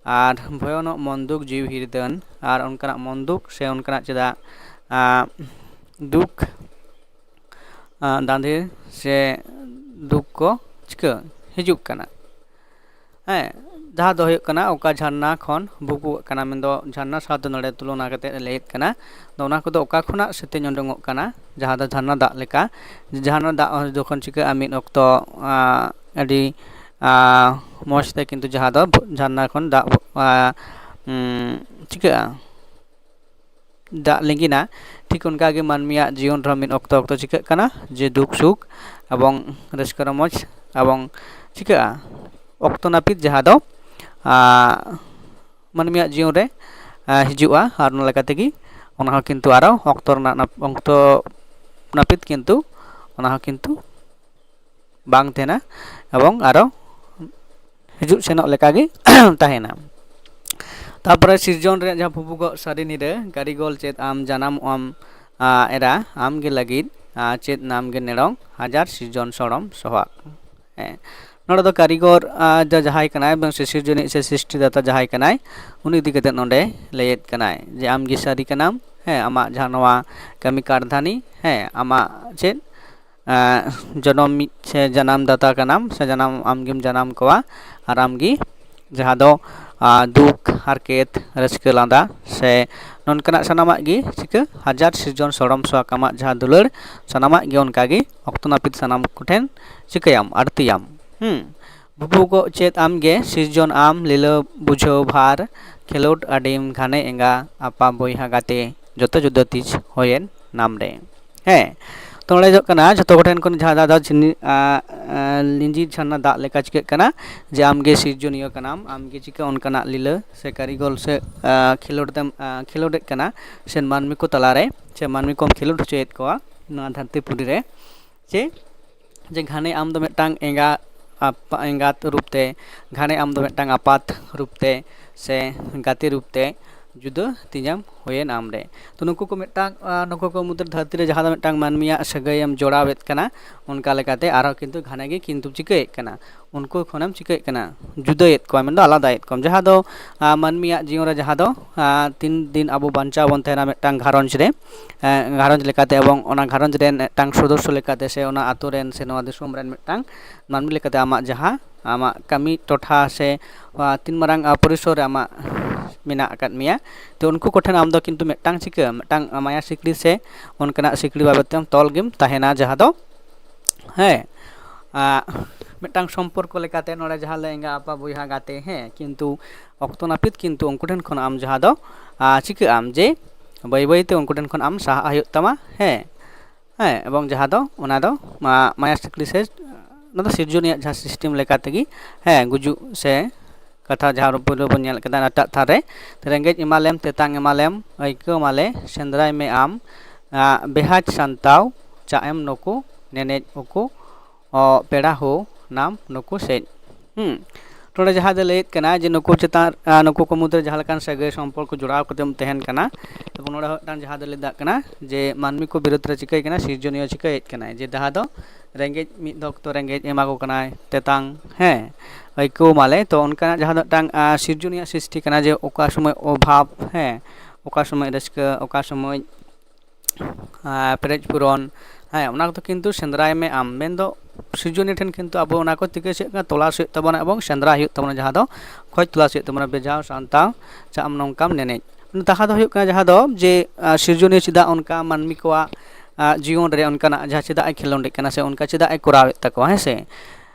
ᱟᱨ ᱵᱷᱚᱭᱚᱱᱚᱜ ᱢᱚᱱ ᱫᱩᱠ ᱡᱤᱣᱤ ᱦᱤᱨᱫᱟᱹᱱ, ᱟᱨ ᱚᱱᱠᱟᱱᱟᱜ ᱢᱚᱱ ᱫᱩᱠ ᱥᱮ ᱚᱱᱠᱟᱱᱟᱜ ᱪᱮᱫᱟᱜ, ᱟ, ᱫᱩᱠ ᱫᱟᱸᱫᱷᱤᱨ ᱥᱮ ᱫᱩᱠ ᱠᱚ ᱪᱤᱠᱟᱹ ᱦᱤᱡᱩᱜ ᱠᱟᱱᱟ᱾ ᱦᱮᱸ, ᱡᱟᱦᱟᱸ ᱫᱚ ᱦᱩᱭᱩᱜ ᱠᱟᱱᱟ ᱚᱠᱟ ᱡᱷᱟᱨᱱᱟ ᱠᱷᱚᱱ ᱵᱷᱩᱵᱩᱜᱚᱜ ᱠᱟᱱᱟ, ᱢᱮᱱᱫᱚ ᱡᱷᱟᱨᱱᱟ ᱥᱟᱶᱛᱮ ᱱᱚᱰᱮ ᱛᱩᱞᱚᱱᱟ ᱠᱟᱛᱮ ᱞᱟᱹᱭᱮᱫ ᱠᱟᱱᱟ᱾ ᱟᱫᱚ ᱚᱱᱟ ᱠᱚᱫᱚ ᱚᱠᱟ ᱠᱷᱚᱱᱟᱜ ᱥᱮᱛᱮᱧ ᱩᱰᱩᱝᱚᱜ ᱠᱟᱱᱟ, ᱡᱟᱦᱟᱸ ᱫᱚ ᱡᱷᱟᱨᱱᱟ ᱫᱟᱜ ᱞᱮᱠᱟ᱾ ᱡᱷᱟᱨᱱᱟ ᱫᱟᱜ ᱡᱚᱠᱷᱚᱱ ᱪᱤᱠᱟᱹᱜᱼᱟ, ᱢᱤᱫ ᱚᱠᱛᱚ ᱟᱹᱰᱤ ᱢᱚᱡᱽ ᱛᱮ ᱠᱤᱱᱛᱩ ᱡᱟᱦᱟᱸ ᱫᱚ ᱡᱷᱟᱨᱱᱟ ᱠᱷᱚᱱ ᱫᱟᱜ ᱪᱤᱠᱟᱹᱜᱼᱟ, ᱫᱟᱜ ᱞᱤᱸᱜᱤᱱᱟ, ᱴᱷᱤᱠ ᱚᱱᱠᱟᱜᱮ ᱢᱟᱹᱱᱢᱤᱭᱟᱜ ᱡᱤᱭᱚᱱ ᱨᱮᱦᱚᱸ ᱢᱤᱫ ᱚᱠᱛᱚ ᱚᱠᱛᱚ ᱪᱤᱠᱟᱹᱜ ᱠᱟᱱᱟ ᱡᱮ ᱫᱩᱠ ᱥᱩᱠ ᱮᱵᱚᱝ ᱨᱟᱹᱥᱠᱟᱹ ᱨᱚᱢᱚᱡᱽ ᱮᱵᱚᱝ ᱪᱤᱠᱟᱹᱜᱼᱟ, ᱚᱠᱛᱚ ᱱᱟᱹᱯᱤᱛ ᱡᱟᱦᱟᱸ ᱫᱚ ᱢᱟᱹᱱᱢᱤᱭᱟᱜ ᱡᱤᱭᱚᱱ ᱨᱮ ᱦᱤᱡᱩᱜᱼᱟ᱾ ᱟᱨ ᱚᱱᱟ ᱞᱮᱠᱟ ᱛᱮᱜᱮ ᱚᱱᱟ ᱦᱚᱸ ᱠᱤᱱᱛᱩ ᱟᱨᱚ ᱚᱠᱛᱚ ᱨᱮᱱᱟᱜ ᱚᱠᱛᱚ ᱱᱟᱹᱯᱤᱛ ᱠᱤᱱᱛᱩ ᱚᱱᱟ ᱦᱚᱸ ᱠᱤᱱᱛᱩ ᱵᱟᱝ ᱛᱟᱦᱮᱱᱟ ᱮᱵᱚᱝ ᱟᱨᱚ ᱦᱤᱡᱩᱜ ᱥᱮᱱᱚᱜ ᱞᱮᱠᱟᱜᱮ ᱛᱟᱦᱮᱱᱟ᱾ ᱛᱟᱨᱯᱚᱨᱮ ᱥᱤᱨᱡᱚᱱ ᱨᱮᱭᱟᱜ ᱡᱟᱦᱟᱸ ᱵᱷᱩᱵᱩᱜᱚᱜ ᱥᱟᱹᱨᱤ ᱱᱤᱨᱟᱹ, ᱠᱟᱹᱨᱤᱜᱚᱞ ᱪᱮᱫ ᱟᱢ ᱡᱟᱱᱟᱢᱚᱜ ᱟᱢ ᱮᱨᱟ, ᱟᱢ ᱜᱮ ᱞᱟᱹᱜᱤᱫ ᱪᱮᱫ ᱱᱟᱢ ᱜᱮ ᱱᱮᱲᱚᱝ, ᱦᱟᱡᱟᱨ ᱥᱤᱨᱡᱚᱱ ᱥᱚᱲᱚᱢ ᱥᱚᱦᱟᱜ᱾ ᱦᱮᱸ, ᱱᱚᱰᱮ ᱫᱚ ᱠᱟᱹᱨᱤᱜᱚᱨ ᱡᱟᱦᱟᱸᱭ ᱠᱟᱱᱟᱭ ᱥᱮ ᱥᱤᱨᱡᱚᱱᱤᱡ ᱥᱮ ᱥᱨᱤᱥᱴᱤ ᱫᱟᱛᱟ ᱡᱟᱦᱟᱸᱭ ᱠᱟᱱᱟᱭ, ᱩᱱᱤ ᱤᱫᱤ ᱠᱟᱛᱮ ᱱᱚᱰᱮ ᱞᱟᱹᱭᱮᱫ ᱠᱟᱱᱟᱭ ᱡᱮ ᱟᱢ ᱜᱮ ᱥᱟᱹᱨᱤ ᱠᱟᱱᱟᱢ᱾ ᱦᱮᱸ, ᱟᱢᱟᱜ ᱡᱟᱦᱟᱸ ᱱᱚᱣᱟ ᱠᱟᱹᱢᱤ ᱠᱟᱨᱫᱷᱟᱹᱱᱤ, ᱦᱮᱸ, ᱟᱢᱟᱜ ᱪᱮᱫ ᱡᱚᱱᱚᱢ ᱢᱤᱫ ᱥᱮ ᱡᱟᱱᱟᱢ ᱫᱟᱛᱟ ᱠᱟᱱᱟᱢ ᱥᱮ ᱡᱟᱱᱟᱢ ᱟᱢ ᱜᱮᱢ ᱡᱟᱱᱟᱢ ᱠᱚᱣᱟ ᱟᱨ ᱟᱢ ᱜᱮ ᱡᱟᱦᱟᱸ ᱫᱚ ᱫᱩᱠ ᱦᱟᱨᱠᱮᱛ ᱨᱟᱹᱥᱠᱟᱹ ᱞᱟᱸᱫᱟ ᱥᱮ ᱱᱚᱝᱠᱟᱱᱟᱜ ᱥᱟᱱᱟᱢᱟᱜ ᱜᱮ ᱪᱤᱠᱟᱹ ᱦᱟᱡᱟᱨ ᱥᱤᱨᱡᱚᱱ ᱥᱚᱲᱚᱢ ᱥᱚᱦᱟᱜ ᱟᱢᱟᱜ ᱡᱟᱦᱟᱸ ᱫᱩᱞᱟᱹᱲ ᱥᱟᱱᱟᱢᱟᱜ ᱜᱮ ᱚᱱᱠᱟᱜᱮ ᱚᱠᱛᱚ ᱱᱟᱹᱯᱤᱛ ᱥᱟᱱᱟᱢ ᱠᱚᱴᱷᱮᱱ ᱪᱤᱠᱟᱹᱭᱟᱢ ᱟᱹᱲᱛᱤᱭᱟᱢ᱾ ᱦᱩᱸ, ᱵᱷᱩᱵᱩᱜᱚᱜ ᱪᱮᱫ ᱟᱢᱜᱮ ᱥᱤᱨᱡᱚᱱ ᱟᱢ ᱞᱤᱞᱟᱹ ᱵᱩᱡᱷᱟᱹᱣ ᱵᱷᱟᱨ ᱠᱷᱮᱞᱳᱰ ᱟᱹᱰᱤᱢ ᱜᱷᱟᱱᱮ ᱮᱸᱜᱟ ᱟᱯᱟ ᱵᱚᱭᱦᱟ ᱜᱟᱛᱮ ᱡᱚᱛᱚ ᱡᱩᱫᱟᱹ ᱛᱤᱡ ᱦᱩᱭᱮᱱ ᱱᱟᱢ ᱨᱮ᱾ ᱦᱮᱸ, ᱛᱚ ᱱᱚᱰᱮ ᱦᱩᱭᱩᱜ ᱠᱟᱱᱟ ᱡᱷᱚᱛᱚ ᱠᱚᱴᱷᱮᱱ ᱠᱷᱚᱱ ᱡᱟᱦᱟᱸ ᱫᱚ ᱪᱤᱱᱤ ᱞᱤᱸᱡᱤ ᱡᱷᱟᱨᱱᱟ ᱫᱟᱜ ᱞᱮᱠᱟ ᱪᱤᱠᱟᱹᱜ ᱠᱟᱱᱟ ᱡᱮ ᱟᱢᱜᱮ ᱥᱤᱨᱡᱚᱱᱤᱭᱟᱹ ᱠᱟᱱᱟᱢ, ᱟᱢᱜᱮ ᱪᱤᱠᱟᱹ ᱚᱱᱠᱟᱱᱟᱜ ᱞᱤᱞᱟᱹ ᱥᱮ ᱠᱟᱹᱨᱤᱜᱚᱞ ᱥᱮ ᱠᱷᱮᱞᱳᱰ ᱛᱮᱢ ᱠᱷᱮᱞᱳᱰᱮᱫ ᱠᱟᱱᱟ ᱥᱮ ᱢᱟᱹᱱᱢᱤ ᱠᱚ ᱛᱟᱞᱟᱨᱮ ᱥᱮ ᱢᱟᱹᱱᱢᱤ ᱠᱚᱢ ᱠᱷᱮᱞᱳᱰ ᱦᱚᱪᱚᱭᱮᱫ ᱠᱚᱣᱟ ᱱᱚᱣᱟ ᱫᱷᱟᱹᱨᱛᱤ ᱯᱩᱨᱤ ᱨᱮ᱾ ᱪᱮ ᱡᱮ ᱜᱷᱟᱱᱮ ᱟᱢ ᱫᱚ ᱢᱤᱫᱴᱟᱝ ᱮᱸᱜᱟ ᱟᱯ- ᱮᱸᱜᱟᱛ ᱨᱩᱯ ᱛᱮ, ᱜᱷᱟᱱᱮ ᱟᱢ ᱫᱚ ᱢᱤᱫᱴᱟᱝ ᱟᱯᱟᱛ ᱨᱩᱯ ᱛᱮ ᱥᱮ ᱜᱟᱛᱮ ᱨᱩᱯ ᱛᱮ ᱡᱩᱫᱟᱹ ᱛᱤᱧᱟᱢ ᱦᱩᱭᱮᱱ ᱟᱢ ᱨᱮ᱾ ᱛᱚ ᱱᱩᱠᱩ ᱠᱚ ᱢᱤᱫᱴᱟᱝ, ᱟᱸ, ᱱᱩᱠᱩ ᱠᱚ ᱢᱩᱫᱽᱨᱮ ᱫᱷᱟᱹᱨᱛᱤ ᱨᱮ ᱡᱟᱦᱟᱸ ᱫᱚ ᱢᱤᱫᱴᱟᱝ ᱢᱟᱹᱱᱢᱤᱭᱟᱜ ᱥᱟᱹᱜᱟᱹᱭᱮᱢ ᱡᱚᱲᱟᱣᱮᱫ ᱠᱟᱱᱟ, ᱚᱱᱠᱟ ᱞᱮᱠᱟᱛᱮ ᱟᱨᱦᱚᱸ ᱠᱤᱱᱛᱩ ᱜᱷᱟᱱᱮ ᱜᱮ ᱠᱤᱱᱛᱩ ᱪᱤᱠᱟᱹᱭᱮᱫ ᱠᱟᱱᱟ, ᱩᱱᱠᱩ ᱠᱷᱚᱱᱮᱢ ᱪᱤᱠᱟᱹᱭᱮᱫ ᱠᱟᱱᱟ, ᱡᱩᱫᱟᱹᱭᱮᱫ ᱠᱚᱣᱟ, ᱢᱮᱱᱫᱚ ᱟᱞᱟᱫᱟᱭᱮᱫ ᱠᱚᱣᱟᱢ᱾ ᱡᱟᱦᱟᱸ ᱫᱚ, ᱟᱸ, ᱢᱟᱹᱱᱢᱤᱭᱟᱜ ᱡᱤᱭᱚᱱ ᱨᱮ ᱡᱟᱦᱟᱸ ᱫᱚ, ᱟᱸ, ᱛᱤᱱ ᱫᱤᱱ ᱟᱵᱚ ᱵᱟᱧᱪᱟᱣ ᱵᱚᱱ ᱛᱟᱦᱮᱱᱟ ᱢᱤᱫᱴᱟᱝ ᱜᱷᱟᱨᱚᱸᱡᱽ ᱨᱮ, ᱮᱸ, ᱜᱷᱟᱨᱚᱸᱡᱽ ᱞᱮᱠᱟᱛᱮ, ᱮᱵᱚᱝ ᱚᱱᱟ ᱜᱷᱟᱨᱚᱸᱡᱽ ᱨᱮᱱ ᱢᱤᱫᱴᱟᱝ ᱥᱚᱫᱚᱥᱥᱚ ᱞᱮᱠᱟᱛᱮ ᱥᱮ ᱚᱱᱟ ᱟᱛᱳ ᱨᱮᱱ ᱥᱮ ᱱᱚᱣᱟ ᱫᱤᱥᱚᱢ ᱨᱮᱱ ᱢᱤᱫᱴᱟᱝ ᱢᱟᱹᱱᱢᱤ ᱞᱮᱠᱟᱛᱮ ᱟᱢᱟᱜ ᱡᱟᱦᱟᱸ ᱟᱢᱟᱜ ᱠᱟᱹᱢᱤ ᱴᱚᱴᱷᱟ ᱥᱮ, ᱟᱸ, ᱛᱤᱱ ᱢᱟᱨᱟᱝ, ᱟᱸ, ᱯᱚᱨᱤᱥᱚᱨ ᱨᱮ ᱟᱢᱟᱜ ᱢᱮᱱᱟᱜ ᱟᱠᱟᱫ ᱢᱮᱭᱟ, ᱛᱚ ᱩᱱᱠᱩ ᱠᱚᱴᱷᱮᱱ ᱟᱢ ᱫᱚ ᱠᱤᱱᱛᱩ ᱢᱤᱫᱴᱟᱝ ᱪᱤᱠᱟᱹ, ᱢᱤᱫᱴᱟᱝ ᱢᱟᱭᱟ ᱥᱤᱠᱲᱤ ᱥᱮ ᱚᱱᱠᱟᱱᱟᱜ ᱥᱤᱠᱲᱤ ᱵᱟᱵᱚᱫ ᱛᱮᱢ ᱛᱚᱞ ᱜᱮᱢ ᱛᱟᱦᱮᱱᱟ, ᱡᱟᱦᱟᱸ ᱫᱚ, ᱦᱮᱸ, ᱟᱸ, ᱢᱤᱫᱴᱟᱝ ᱥᱚᱢᱯᱚᱨᱠᱚ ᱞᱮᱠᱟᱛᱮ ᱱᱚᱰᱮ ᱡᱟᱦᱟᱸ ᱞᱮ ᱮᱸᱜᱟ ᱟᱯᱟ ᱵᱚᱭᱦᱟ ᱜᱟᱛᱮ, ᱦᱮᱸ, ᱠᱤᱱᱛᱩ ᱚᱠᱛᱚ ᱱᱟᱹᱯᱤᱛ ᱠᱤᱱᱛᱩ ᱩᱱᱠᱩ ᱴᱷᱮᱱ ᱠᱷᱚᱱ ᱟᱢ ᱡᱟᱦᱟᱸ ᱫᱚ, ᱟᱸ, ᱪᱤᱠᱟᱹᱜ ᱟᱢ ᱡᱮ ᱵᱟᱹᱭ ᱵᱟᱹᱭ ᱛᱮ ᱩᱱᱠᱩ ᱴᱷᱮᱱ ᱠᱷᱚᱱ ᱟᱢ ᱥᱟᱦᱟᱜ ᱦᱩᱭᱩᱜ ᱛᱟᱢᱟ, ᱦᱮᱸ᱾ ᱦᱮᱸ, ᱮᱵᱚᱝ ᱡᱟᱦᱟᱸ ᱫᱚ ᱚᱱᱟ ᱫᱚ ᱢᱟ-, ᱢᱟᱭᱟ ᱥᱤᱠᱲᱤ ᱥᱮ ᱚᱱᱟ ᱫᱚ ᱥᱤᱨᱡᱚᱱᱤᱭᱟᱜ ᱡᱟᱦᱟᱸ system ᱞᱮᱠᱟ ᱛᱮᱜᱮ, ᱦᱮᱸ, ᱜᱩᱡᱩᱜ ᱥᱮ ᱠᱟᱛᱷᱟ ᱡᱟᱦᱟᱸ ᱯᱳᱭᱞᱳ ᱵᱚᱱ ᱧᱮᱞ ᱠᱮᱫᱟ ᱮᱴᱟᱜ ᱛᱷᱟᱨ ᱨᱮ, ᱨᱮᱸᱜᱮᱡ ᱮᱢᱟᱞᱮᱢ, ᱛᱮᱛᱟᱝ ᱮᱢᱟᱞᱮᱢ, ᱟᱹᱭᱠᱟᱹᱣ ᱢᱟᱞᱮ, ᱥᱮᱸᱫᱽᱨᱟᱭ ᱢᱮ ᱟᱢ, ᱟᱸ, ᱵᱮᱦᱟᱡᱽ ᱥᱟᱱᱛᱟᱣ, ᱪᱟᱜ ᱮᱢ ᱱᱩᱠᱩ, ᱱᱮᱱᱮᱡ ᱩᱠᱩ, ᱚ, ᱯᱮᱲᱟ ᱦᱳ ᱱᱟᱢ ᱱᱩᱠᱩ ᱥᱮᱡ᱾ ᱦᱩᱸ᱾ ᱱᱚᱰᱮ ᱡᱟᱦᱟᱸ ᱫᱚ ᱞᱟᱹᱭᱮᱫ ᱠᱟᱱᱟ ᱡᱮ ᱱᱩᱠᱩ ᱪᱮᱛᱟᱱ, ᱟᱸ, ᱱᱩᱠᱩ ᱠᱚ ᱢᱩᱫᱽᱨᱮ ᱡᱟᱦᱟᱸ ᱞᱮᱠᱟᱱ ᱥᱟᱹᱜᱟᱹᱭ ᱥᱚᱢᱯᱚᱨᱠᱚ ᱡᱚᱲᱟᱣ ᱠᱟᱛᱮᱢ ᱛᱟᱦᱮᱱ ᱠᱟᱱᱟ, ᱮᱵᱚᱝ ᱱᱚᱰᱮ ᱦᱚᱸ ᱢᱤᱫᱴᱟᱝ ᱡᱟᱦᱟᱸ ᱫᱚ ᱞᱟᱹᱭ ᱫᱟᱲᱮᱭᱟᱜ ᱠᱟᱱᱟ ᱡᱮ ᱢᱟᱹᱱᱢᱤ ᱠᱚ ᱵᱤᱨᱩᱫᱽ ᱨᱮ ᱪᱤᱠᱟᱹᱭ ᱠᱟᱱᱟ, ᱥᱤᱨᱡᱚᱱᱤᱭᱟᱹ ᱪᱤᱠᱟᱹᱭᱮᱫ ᱠᱟᱱᱟᱭ, ᱡᱮ ᱡᱟᱦᱟᱸ ᱫᱚ ᱨᱮᱸᱜᱮᱡ ᱢᱤᱫ ᱚᱠᱛᱚ ᱨᱮᱸᱜᱮᱡ ᱮᱢᱟ ᱠᱚ ᱠᱟᱱᱟᱭ, ᱛᱮᱛᱟᱝ, ᱦᱮᱸ, ᱟᱹᱭᱠᱟᱹᱣ ᱢᱟᱞᱮ, ᱛᱚ ᱚᱱᱠᱟᱱᱟᱜ ᱡᱟᱦᱟᱸ ᱫᱚ ᱢᱤᱫᱴᱟᱝ, ᱟᱸ, ᱥᱤᱨᱡᱚᱱᱤᱭᱟᱹ ᱥᱨᱤᱥᱴᱤ ᱠᱟᱱᱟ, ᱡᱮ ᱚᱠᱟ ᱥᱚᱢᱚᱭ ᱚᱵᱷᱟᱵᱽ, ᱦᱮᱸ, ᱚᱠᱟ ᱥᱚᱢᱚᱭ ᱨᱟᱹᱥᱠᱟᱹ, ᱚᱠᱟ ᱥᱚᱢᱚᱭ ᱟᱨ ᱯᱮᱨᱮᱡ ᱯᱩᱨᱚᱱ, ᱦᱮᱸ, ᱚᱱᱟ ᱠᱚᱫᱚ ᱠᱤᱱᱛᱩ ᱥᱮᱸᱫᱽᱨᱟᱭ ᱢᱮ ᱟᱢ᱾ ᱢᱮᱱᱫᱚ ᱥᱤᱨᱡᱚᱱᱤᱭᱟᱹ ᱴᱷᱮᱱ ᱠᱤᱱᱛᱩ ᱟᱵᱚ ᱚᱱᱟ ᱠᱚ ᱛᱤᱠᱟᱹ ᱪᱮᱫ ᱠᱟᱱᱟ, ᱛᱚᱞᱟᱥ ᱦᱩᱭᱩᱜ ᱛᱟᱵᱚᱱᱟ ᱮᱵᱚᱝ ᱥᱮᱸᱫᱽᱨᱟ ᱦᱩᱭᱩᱜ ᱛᱟᱵᱚᱱᱟ, ᱡᱟᱦᱟᱸ ᱫᱚ ᱠᱷᱚᱡᱽ ᱛᱚᱞᱟᱥ ᱦᱩᱭᱩᱜ ᱛᱟᱵᱚᱱᱟ, ᱵᱮᱡᱷᱟᱣ ᱥᱟᱱᱛᱟᱣ ᱪᱟᱜ ᱟᱢ ᱱᱚᱝᱠᱟᱢ ᱱᱮᱱᱮᱡ᱾ ᱚᱱᱟ ᱛᱟᱦᱟ ᱫᱚ ᱦᱩᱭᱩᱜ ᱠᱟᱱᱟ ᱡᱟᱦᱟᱸ ᱫᱚ ᱡᱮ, ᱟᱸ, ᱥᱤᱨᱡᱚᱱᱤᱭᱟᱹ ᱪᱮᱫᱟᱜ ᱚᱱᱠᱟ ᱢᱟᱹᱱᱢᱤ ᱠᱚᱣᱟᱜ, ᱟᱸ, ᱡᱤᱭᱚᱱ ᱨᱮ ᱚᱱᱠᱟᱱᱟᱜ ᱡᱟᱦᱟᱸ ᱪᱮᱫᱟᱜ ᱮ ᱠᱷᱮᱞᱳᱰᱮᱫ ᱠᱟᱱᱟ ᱥᱮ ᱚᱱᱠᱟ ᱪᱮᱫᱟᱜ ᱮ ᱠᱚᱨᱟᱣᱮᱫ ᱛᱟᱠᱚᱣᱟ, ᱦᱮᱸ ᱥᱮ?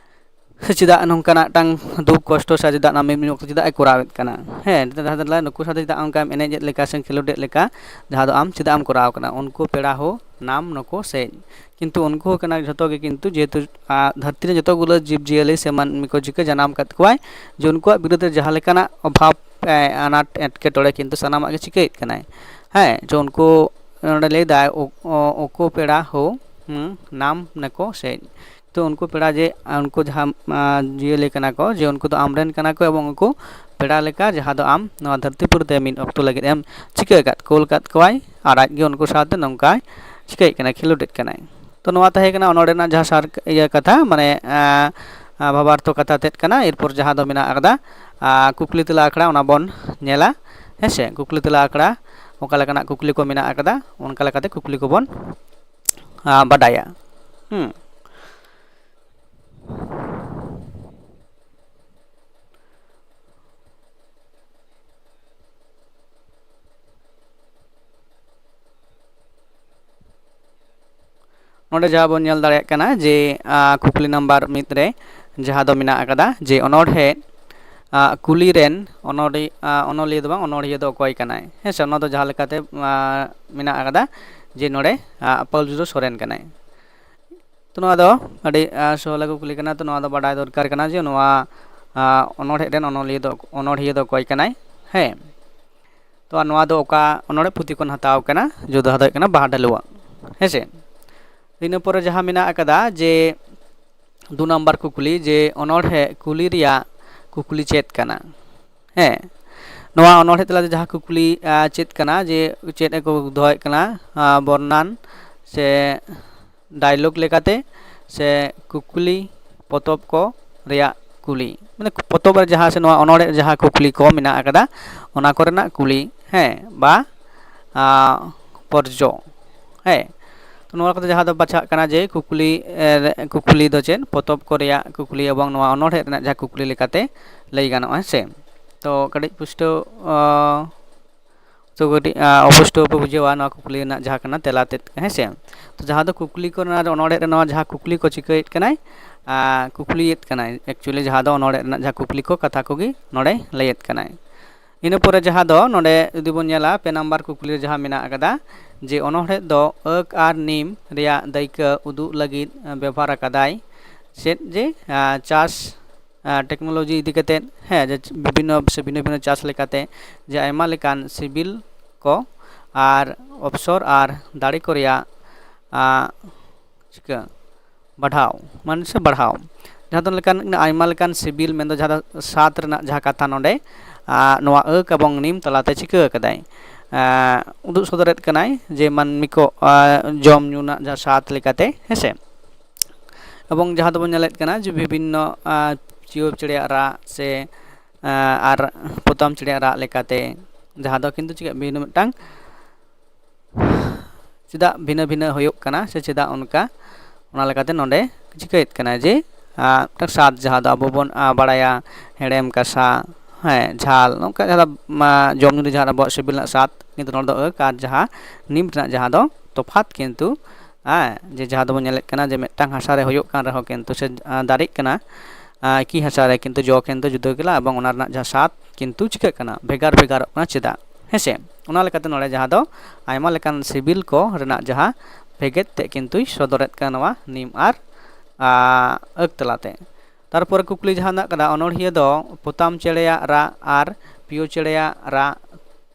ᱥᱮ ᱪᱮᱫᱟᱜ ᱱᱚᱝᱠᱟᱱᱟᱜ ᱢᱤᱫᱴᱟᱝ ᱫᱩᱠ ᱠᱚᱥᱴᱚ ᱥᱮ ᱪᱮᱫᱟᱜ ᱱᱟ-, ᱢᱤᱫ ᱚᱠᱛᱚ ᱪᱮᱫᱟᱜ ᱮ ᱠᱚᱨᱟᱣᱮᱫ ᱠᱟᱱᱟ? ᱦᱮᱸ, ᱱᱩᱠᱩ ᱥᱟᱶᱛᱮ ᱪᱮᱫᱟᱜ ᱚᱱᱠᱟᱢ ᱮᱱᱮᱡᱮᱫ ᱞᱮᱠᱟ ᱥᱮ ᱠᱷᱮᱞᱳᱰᱮᱫ ᱞᱮᱠᱟ, ᱡᱟᱦᱟᱸ ᱫᱚ ᱟᱢ ᱪᱮᱫᱟᱜ ᱮᱢ ᱠᱚᱨᱟᱣ ᱠᱟᱱᱟ? ᱩᱱᱠᱩ ᱯᱮᱲᱟ ᱦᱳ ᱱᱟᱢ ᱱᱩᱠᱩ ᱥᱮᱡ᱾ ᱠᱤᱱᱛᱩ ᱩᱱᱠᱩ ᱦᱚᱸ ᱠᱟᱱᱟ ᱡᱷᱚᱛᱚ ᱜᱮ, ᱠᱤᱱᱛᱩ ᱡᱮᱦᱮᱛᱩ, ᱟ, ᱫᱷᱟᱹᱨᱛᱤ ᱨᱮ ᱡᱚᱛᱚ ᱜᱩᱞᱟᱹ ᱡᱤᱵᱽ ᱡᱤᱭᱟᱹᱞᱤ ᱥᱮ ᱢᱟᱹᱱᱢᱤ ᱠᱚ ᱪᱤᱠᱟᱹ ᱡᱟᱱᱟᱢ ᱠᱟᱫ ᱠᱚᱣᱟᱭ, ᱡᱮ ᱩᱱᱠᱩᱣᱟᱜ ᱵᱤᱨᱩᱫᱽ ᱨᱮ ᱡᱟᱦᱟᱸ ᱞᱮᱠᱟᱱᱟᱜ ᱚᱵᱷᱟᱵᱽ, ᱮ, ᱟᱱᱟᱴ ᱮᱴᱠᱮᱴᱚᱬᱮ ᱠᱤᱱᱛᱩ ᱥᱟᱱᱟᱢᱟᱜ ᱜᱮ ᱪᱤᱠᱟᱹᱭᱮᱫ ᱠᱟᱱᱟᱭ? ᱦᱮᱸ, ᱡᱮ ᱩᱱᱠᱩ ᱱᱚᱰᱮ ᱞᱟᱹᱭ ᱫᱟᱭ, ᱩ-, ᱩ-, ᱩᱠᱩ ᱯᱮᱲᱟ ᱦᱳ, ᱦᱩᱸ, ᱱᱟᱢ ᱱᱮᱠᱚ ᱥᱮᱡ᱾ ᱛᱚ ᱩᱱᱠᱩ ᱯᱮᱲᱟ ᱡᱮ, ᱩᱱᱠᱩ ᱡᱟᱦᱟᱸ, ᱟ, ᱡᱤᱭᱟᱹᱞᱤ ᱠᱟᱱᱟ ᱠᱚ, ᱡᱮ ᱩᱱᱠᱩ ᱫᱚ ᱟᱢᱨᱮᱱ ᱠᱟᱱᱟ ᱠᱚ ᱮᱵᱚᱝ ᱩᱱᱠᱩ ᱯᱮᱲᱟ ᱞᱮᱠᱟ ᱡᱟᱦᱟᱸ ᱫᱚ ᱟᱢ ᱱᱚᱣᱟ ᱫᱷᱟᱹᱨᱛᱤ ᱯᱩᱨᱤ ᱛᱮ ᱢᱤᱫ ᱚᱠᱛᱚ ᱞᱟᱹᱜᱤᱫ ᱮᱢ ᱪᱤᱠᱟᱹ ᱟᱠᱟᱫ, ᱠᱳᱞ ᱟᱠᱟᱫ ᱠᱚᱣᱟᱭ ᱟᱨ ᱟᱡ ᱜᱮ ᱩᱱᱠᱩ ᱥᱟᱶᱛᱮ ᱱᱚᱝᱠᱟᱭ ᱪᱤᱠᱟᱹᱭᱮᱫ ᱠᱟᱱᱟᱭ, ᱠᱷᱮᱞᱳᱰᱮᱫ ᱠᱟᱱᱟᱭ᱾ ᱛᱚ ᱱᱚᱣᱟ ᱛᱟᱦᱮᱸ ᱠᱟᱱᱟ ᱚᱱᱚᱲ ᱨᱮᱱᱟᱜ ᱡᱟᱦᱟᱸ ᱥᱟᱨ ᱤᱭᱟᱹ ᱠᱟᱛᱷᱟ, ᱢᱟᱱᱮ, ᱟ, ᱟ, ᱵᱷᱟᱵᱟᱨᱛᱷᱚ ᱠᱟᱛᱷᱟ ᱛᱮᱫ ᱠᱟᱱᱟ᱾ ᱮᱨᱯᱚᱨ ᱡᱟᱦᱟᱸ ᱫᱚ ᱢᱮᱱᱟᱜ ᱟᱠᱟᱫᱟ, ᱟ, ᱠᱩᱠᱞᱤ ᱛᱮᱞᱟ ᱟᱠᱷᱲᱟ, ᱚᱱᱟ ᱵᱚᱱ ᱧᱮᱞᱟ᱾ ᱦᱮᱸ ᱥᱮ, ᱠᱩᱠᱞᱤ ᱛᱮᱞᱟ ᱟᱠᱷᱲᱟ ᱚᱠᱟ ᱞᱮᱠᱟᱱᱟᱜ ᱠᱩᱠᱞᱤ ᱠᱚ ᱢᱮᱱᱟᱜ ᱟᱠᱟᱫᱟ, ᱚᱱᱠᱟ ᱞᱮᱠᱟᱛᱮ ᱠᱩᱠᱞᱤ ᱠᱚᱵᱚᱱ, ᱟ, ᱵᱟᱰᱟᱭᱟ᱾ ᱦᱩᱸ᱾ ᱱᱚᱰᱮ ᱡᱟᱦᱟᱸ ᱵᱚᱱ ᱧᱮᱞ ᱫᱟᱲᱮᱭᱟᱜ ᱠᱟᱱᱟ ᱡᱮ, ᱟ, ᱠᱩᱠᱞᱤ ᱱᱟᱢᱵᱟᱨ ᱢᱤᱫ ᱨᱮ ᱡᱟᱦᱟᱸ ᱫᱚ ᱢᱮᱱᱟᱜ ᱟᱠᱟᱫᱟ ᱡᱮ ᱚᱱᱚᱬᱦᱮ, ᱟ, ᱠᱩᱞᱤ ᱨᱮᱱ ᱚᱱᱚᱲᱦᱤ-, ᱟ, ᱚᱱᱚᱞᱤᱭᱟᱹ ᱫᱚ ᱵᱟᱝ, ᱚᱱᱚᱬᱦᱤᱭᱟᱹ ᱫᱚ ᱚᱠᱚᱭ ᱠᱟᱱᱟᱭ? ᱦᱮᱸ ᱥᱮ, ᱚᱱᱟ ᱫᱚ ᱡᱟᱦᱟᱸ ᱞᱮᱠᱟᱛᱮ, ᱟ, ᱢᱮᱱᱟᱜ ᱟᱠᱟᱫᱟ ᱡᱮ ᱱᱚᱰᱮ, ᱟ, ᱯᱟᱹᱣᱞᱤᱨᱳ ᱥᱚᱨᱮᱱ ᱠᱟᱱᱟᱭ᱾ ᱛᱚ ᱱᱚᱣᱟ ᱫᱚ ᱟᱹᱰᱤ, ᱟ, ᱥᱚᱦᱞᱮ ᱠᱩᱠᱞᱤ ᱠᱟᱱᱟ᱾ ᱛᱚ ᱱᱚᱣᱟ ᱫᱚ ᱵᱟᱰᱟᱭ ᱫᱚᱨᱠᱟᱨ ᱠᱟᱱᱟ ᱡᱮ ᱱᱚᱣᱟ, ᱟ, ᱚᱱᱚᱬᱦᱮ ᱨᱮᱱ ᱚᱱᱚᱞᱤᱭᱟᱹ ᱫᱚ, ᱚᱱᱚᱬᱦᱤᱭᱟᱹ ᱫᱚ ᱚᱠᱚᱭ ᱠᱟᱱᱟᱭ? ᱦᱮᱸ᱾ ᱛᱚ ᱟᱨ ᱱᱚᱣᱟ ᱫᱚ ᱚᱠᱟ ᱚᱱᱚᱬᱦᱮ ᱯᱩᱛᱷᱤ ᱠᱷᱚᱱ ᱦᱟᱛᱟᱣ ᱠᱟᱱᱟ? ᱡᱳᱫᱷᱟ ᱫᱚ ᱦᱩᱭᱩᱜ ᱠᱟᱱᱟ ᱵᱟᱦᱟ ᱰᱷᱟᱹᱞᱩᱣᱟᱜ᱾ ᱦᱮᱸ ᱥᱮ? ᱤᱱᱟᱹ ᱯᱚᱨᱮ ᱡᱟᱦᱟᱸ ᱢᱮᱱᱟᱜ ᱟᱠᱟᱫᱟ ᱡᱮ ᱫᱩ ᱱᱟᱢᱵᱟᱨ ᱠᱩᱠᱞᱤ, ᱡᱮ ᱚᱱᱚᱬᱦᱮ ᱠᱩᱞᱤ ᱨᱮᱭᱟᱜ ᱠᱩᱠᱞᱤ ᱪᱮᱫ ᱠᱟᱱᱟ? ᱦᱮᱸ, ᱱᱚᱣᱟ ᱚᱱᱚᱬᱦᱮ ᱛᱟᱞᱟᱛᱮ ᱡᱟᱦᱟᱸ ᱠᱩᱠᱞᱤ, ᱟ, ᱪᱮᱫ ᱠᱟᱱᱟ, ᱡᱮ ᱪᱮᱫ ᱮ ᱠᱚ ᱫᱚᱦᱚᱭᱮᱫ ᱠᱟᱱᱟ, ᱟ, ᱵᱚᱨᱱᱟᱱ ᱥᱮ ᱰᱟᱭᱞᱚᱜᱽ ᱞᱮᱠᱟᱛᱮ ᱥᱮ ᱠᱩᱠᱞᱤ ᱯᱚᱛᱚᱵ ᱠᱚ ᱨᱮᱭᱟᱜ ᱠᱩᱞᱤ, ᱢᱟᱱᱮ ᱯᱚᱛᱚᱵ ᱨᱮ ᱡᱟᱦᱟᱸ ᱥᱮ ᱱᱚᱣᱟ ᱚᱱᱚᱬᱦᱮ ᱨᱮ ᱡᱟᱦᱟᱸ ᱠᱩᱠᱞᱤ ᱠᱚ ᱢᱮᱱᱟᱜ ᱟᱠᱟᱫᱟ, ᱚᱱᱟ ᱠᱚᱨᱮᱱᱟᱜ ᱠᱩᱞᱤ, ᱦᱮᱸ, ᱵᱟ, ᱟ, ᱯᱚᱨᱡᱚ, ᱦᱮᱸ᱾ ᱛᱚ ᱱᱚᱣᱟ ᱠᱚᱫᱚ ᱡᱟᱦᱟᱸ ᱫᱚ ᱵᱟᱪᱷᱟᱜ ᱠᱟᱱᱟ ᱡᱮ ᱠᱩᱠᱞᱤ, ᱮ, ᱠᱩᱠᱞᱤ ᱫᱚ ᱪᱮᱫ? ᱯᱚᱛᱚᱵ ᱠᱚ ᱨᱮᱭᱟᱜ ᱠᱩᱠᱞᱤ ᱮᱵᱚᱝ ᱱᱚᱣᱟ ᱚᱱᱚᱬᱦᱮ ᱨᱮᱱᱟᱜ ᱡᱟᱦᱟᱸ ᱠᱩᱠᱞᱤ ᱞᱮᱠᱟᱛᱮ ᱞᱟᱹᱭ ᱜᱟᱱᱚᱜᱼᱟ, ᱦᱮᱸ ᱥᱮ? ᱛᱚ ᱠᱟᱹᱴᱤᱡ ᱯᱩᱥᱴᱟᱹᱣ, ᱚ, ᱛᱚ ᱠᱟᱹᱴᱤᱡ, ᱟ, ᱚᱯᱩᱥᱴᱟᱹᱣ ᱯᱮ ᱵᱩᱡᱷᱟᱹᱣᱟ ᱱᱚᱣᱟ ᱠᱩᱠᱞᱤ ᱨᱮᱱᱟᱜ ᱡᱟᱦᱟᱸ ᱠᱟᱱᱟ ᱛᱮᱞᱟ ᱛᱮᱫ, ᱦᱮᱸ ᱥᱮ? ᱛᱚ ᱡᱟᱦᱟᱸ ᱫᱚ ᱠᱩᱠᱞᱤ ᱠᱚ ᱨᱮᱱᱟᱜ ᱚᱱᱚᱬᱦᱮ ᱨᱮ ᱱᱚᱣᱟ ᱡᱟᱦᱟᱸ ᱠᱩᱠᱞᱤ ᱠᱚ ᱪᱤᱠᱟᱹᱭᱮᱫ ᱠᱟᱱᱟᱭ, ᱟ, ᱠᱩᱠᱞᱤᱭᱮᱫ ᱠᱟᱱᱟᱭ, actually ᱡᱟᱦᱟᱸ ᱫᱚ ᱚᱱᱚᱬᱦᱮ ᱨᱮᱱᱟᱜ ᱡᱟᱦᱟᱸ ᱠᱩᱠᱞᱤ ᱠᱚ, ᱠᱟᱛᱷᱟ ᱠᱚᱜᱮ ᱱᱚᱰᱮ ᱞᱟᱹᱭᱮᱫ ᱠᱟᱱᱟᱭ᱾ ᱤᱱᱟᱹ ᱯᱚᱨᱮ ᱡᱟᱦᱟᱸ ᱫᱚ ᱱᱚᱰᱮ ᱡᱩᱫᱤ ᱵᱚᱱ ᱧᱮᱞᱟ, ᱯᱮ ᱱᱟᱢᱵᱟᱨ ᱠᱩᱠᱞᱤ ᱨᱮ ᱡᱟᱦᱟᱸ ᱢᱮᱱᱟᱜ ᱟᱠᱟᱫᱟ ᱡᱮ ᱚᱱᱚᱬᱦᱮ ᱫᱚ ᱟᱹᱠ ᱟᱨ ᱱᱤᱢ ᱨᱮᱭᱟᱜ ᱫᱟᱹᱭᱠᱟᱹ ᱩᱫᱩᱜ ᱞᱟᱹᱜᱤᱫ ᱵᱮᱵᱷᱟᱨ ᱟᱠᱟᱫᱟᱭ ᱪᱮᱫ? ᱡᱮ, ᱟ, ᱪᱟᱥ, ᱟ, ᱴᱮᱠᱱᱳᱞᱚᱡᱤ ᱤᱫᱤ ᱠᱟᱛᱮᱫ, ᱦᱮᱸ, ᱡᱮ ᱵᱤᱵᱷᱤᱱᱱᱚ ᱥᱮ ᱵᱷᱤᱱᱟᱹ ᱵᱷᱤᱱᱟᱹ ᱪᱟᱥ ᱞᱮᱠᱟᱛᱮ ᱡᱮ ᱟᱭᱢᱟ ᱞᱮᱠᱟᱱ ᱥᱤᱵᱤᱞ ᱠᱚ ᱟᱨ ᱚᱯᱥᱚᱨ ᱟᱨ ᱫᱟᱲᱮ ᱠᱚ ᱨᱮᱭᱟᱜ, ᱟ, ᱪᱤᱠᱟᱹ ᱵᱟᱲᱦᱟᱣ, ᱢᱟᱱᱮ ᱥᱮ ᱵᱟᱲᱦᱟᱣ, ᱡᱟᱦᱟᱸ ᱫᱚ ᱞᱮᱠᱟᱱ ᱟᱭᱢᱟ ᱞᱮᱠᱟᱱ ᱥᱤᱵᱤᱞ, ᱢᱮᱱᱫᱚ ᱡᱟᱦᱟᱸ ᱫᱚ ᱥᱟᱫ ᱨᱮᱱᱟᱜ ᱡᱟᱦᱟᱸ ᱠᱟᱛᱷᱟ ᱱᱚᱰᱮ, ᱟᱨ ᱱᱚᱣᱟ ᱟᱹᱠ ᱮᱵᱚᱝ ᱱᱤᱢ ᱛᱟᱞᱟᱛᱮ ᱪᱤᱠᱟᱹ ᱟᱠᱟᱫᱟᱭ, ᱟᱨ ᱩᱫᱩᱜ ᱥᱚᱫᱚᱨᱮᱫ ᱠᱟᱱᱟᱭ ᱡᱮ ᱢᱟᱹᱱᱢᱤ ᱠᱚ, ᱟᱨ ᱡᱚᱢ ᱧᱩ ᱨᱮᱱᱟᱜ ᱡᱟᱦᱟᱸ ᱥᱟᱫ ᱞᱮᱠᱟᱛᱮ, ᱦᱮᱸᱥᱮ᱾ ᱮᱵᱚᱝ ᱡᱟᱦᱟᱸ ᱫᱚᱵᱚᱱ ᱧᱮᱞᱮᱫ ᱠᱟᱱᱟ ᱡᱮ ᱵᱤᱵᱷᱤᱱᱱᱚ, ᱟᱨ ᱪᱤᱣᱟᱹ ᱪᱮᱬᱮᱭᱟᱜ ᱨᱟᱜ ᱥᱮ, ᱟᱨ ᱯᱚᱛᱟᱢ ᱪᱮᱬᱮᱭᱟᱜ ᱨᱟᱜ ᱞᱮᱠᱟᱛᱮ, ᱡᱟᱦᱟᱸ ᱫᱚ ᱠᱤᱱᱛᱩ ᱪᱮᱫ ᱵᱤᱵᱷᱤᱱᱱᱚ ᱢᱤᱫᱴᱟᱝ ᱪᱮᱫᱟᱜ ᱵᱷᱤᱱᱟᱹ ᱵᱷᱤᱱᱟᱹ ᱦᱩᱭᱩᱜ ᱠᱟᱱᱟ ᱥᱮ ᱪᱮᱫᱟᱜ ᱚᱱᱠᱟ, ᱚᱱᱟ ᱞᱮᱠᱟᱛᱮ ᱱᱚᱰᱮ ᱪᱤᱠᱟᱹᱭᱮᱫ ᱠᱟᱱᱟ ᱡᱮ, ᱟᱨ ᱢᱤᱫᱴᱟᱝ ᱥᱟᱫ ᱡᱟᱦᱟᱸ ᱫᱚ ᱟᱵᱚ ᱵᱚᱱ, ᱟᱨ ᱵᱟᱲᱟᱭᱟ ᱦᱮᱲᱮᱢ, ᱠᱟᱥᱟ, ᱦᱮᱸ, ᱡᱷᱟᱞ, ᱱᱚᱝᱠᱟ ᱡᱟᱦᱟᱸ ᱫᱚ, ᱢᱟ, ᱡᱚᱢ ᱧᱩ ᱨᱮ ᱡᱟᱦᱟᱸ ᱟᱵᱚᱣᱟᱜ ᱥᱤᱵᱤᱞ ᱨᱮᱱᱟᱜ ᱥᱟᱫ, ᱠᱤᱱᱛᱩ ᱱᱚᱰᱮ ᱫᱚ ᱟᱹᱠ ᱟᱨ ᱡᱟᱦᱟᱸ ᱱᱤᱢ ᱨᱮᱱᱟᱜ ᱡᱟᱦᱟᱸ ᱫᱚ ᱛᱚᱯᱷᱟᱛ ᱠᱤᱱᱛᱩ, ᱦᱮᱸ, ᱡᱮ ᱡᱟᱦᱟᱸ ᱫᱚᱵᱚᱱ ᱧᱮᱞᱮᱫ ᱠᱟᱱᱟ ᱡᱮ ᱢᱤᱫᱴᱟᱝ ᱦᱟᱥᱟ ᱨᱮ ᱦᱩᱭᱩᱜ ᱠᱟᱱ ᱨᱮᱦᱚᱸ ᱠᱤᱱᱛᱩ ᱥᱮ, ᱟᱨ ᱫᱟᱨᱮᱜ ᱠᱟᱱᱟ, ᱟᱨ ᱮᱠᱤ ᱦᱟᱥᱟ ᱨᱮ ᱠᱤᱱᱛᱩ ᱡᱚ ᱠᱤᱱᱛᱩ ᱡᱩᱫᱟᱹ ᱜᱮᱞᱟ ᱮᱵᱚᱝ ᱚᱱᱟ ᱨᱮᱱᱟᱜ ᱡᱟᱦᱟᱸ ᱥᱟᱫ ᱠᱤᱱᱛᱩ ᱪᱤᱠᱟᱹᱜ ᱠᱟᱱᱟ, ᱵᱷᱮᱜᱟᱨ ᱵᱷᱮᱜᱟᱨᱚᱜ ᱠᱟᱱᱟ᱾ ᱪᱮᱫᱟᱜ? ᱦᱮᱸᱥᱮ, ᱚᱱᱟ ᱞᱮᱠᱟᱛᱮ ᱱᱚᱰᱮ ᱡᱟᱦᱟᱸ ᱫᱚ ᱟᱭᱢᱟ ᱞᱮᱠᱟᱱ ᱥᱤᱵᱤᱞ ᱠᱚ ᱨᱮᱱᱟᱜ ᱡᱟᱦᱟᱸ ᱵᱷᱮᱜᱮᱫ ᱛᱮ ᱠᱤᱱᱛᱩᱭ ᱥᱚᱫᱚᱨᱮᱫ ᱠᱟᱱᱟ ᱱᱚᱣᱟ ᱱᱤᱢ ᱟᱨ, ᱟᱨ ᱟᱹᱠ ᱛᱟᱞᱟᱛᱮ᱾ ᱛᱟᱨᱯᱚᱨᱮ ᱠᱩᱠᱞᱤ ᱡᱟᱦᱟᱸ ᱢᱮᱱᱟᱜ ᱠᱟᱫᱟ, ᱚᱱᱚᱬᱦᱤᱭᱟᱹ ᱫᱚ ᱯᱚᱛᱟᱢ ᱪᱮᱬᱮᱭᱟᱜ ᱨᱟᱜ ᱟᱨ ᱯᱤᱭᱳ ᱪᱮᱬᱮᱭᱟᱜ ᱨᱟᱜ,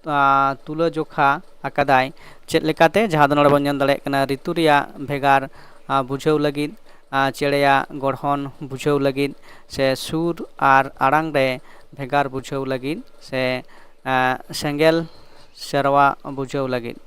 ᱟᱨ ᱛᱩᱞᱟᱹᱡᱚᱠᱷᱟ ᱟᱠᱟᱫᱟᱭ ᱪᱮᱫ ᱞᱮᱠᱟᱛᱮ? ᱡᱟᱦᱟᱸ ᱫᱚ ᱱᱚᱰᱮ ᱵᱚᱱ ᱧᱮᱞ ᱫᱟᱲᱮᱭᱟᱜ ᱠᱟᱱᱟ ᱨᱤᱛᱩ ᱨᱮᱭᱟᱜ ᱵᱷᱮᱜᱟᱨ, ᱟᱨ ᱵᱩᱡᱷᱟᱹᱣ ᱞᱟᱹᱜᱤᱫ, ᱟᱨ ᱪᱮᱬᱮᱭᱟᱜ ᱜᱚᱲᱦᱚᱱ ᱵᱩᱡᱷᱟᱹᱣ ᱞᱟᱹᱜᱤᱫ, ᱥᱮ ᱥᱩᱨ ᱟᱨ ᱟᱲᱟᱝ ᱨᱮ ᱵᱷᱮᱜᱟᱨ ᱵᱩᱡᱷᱟᱹᱣ ᱞᱟᱹᱜᱤᱫ, ᱥᱮ, ᱟᱨ ᱥᱮᱸᱜᱮᱞ ᱥᱮᱨᱣᱟ ᱵᱩᱡᱷᱟᱹᱣ ᱞᱟᱹᱜᱤᱫ᱾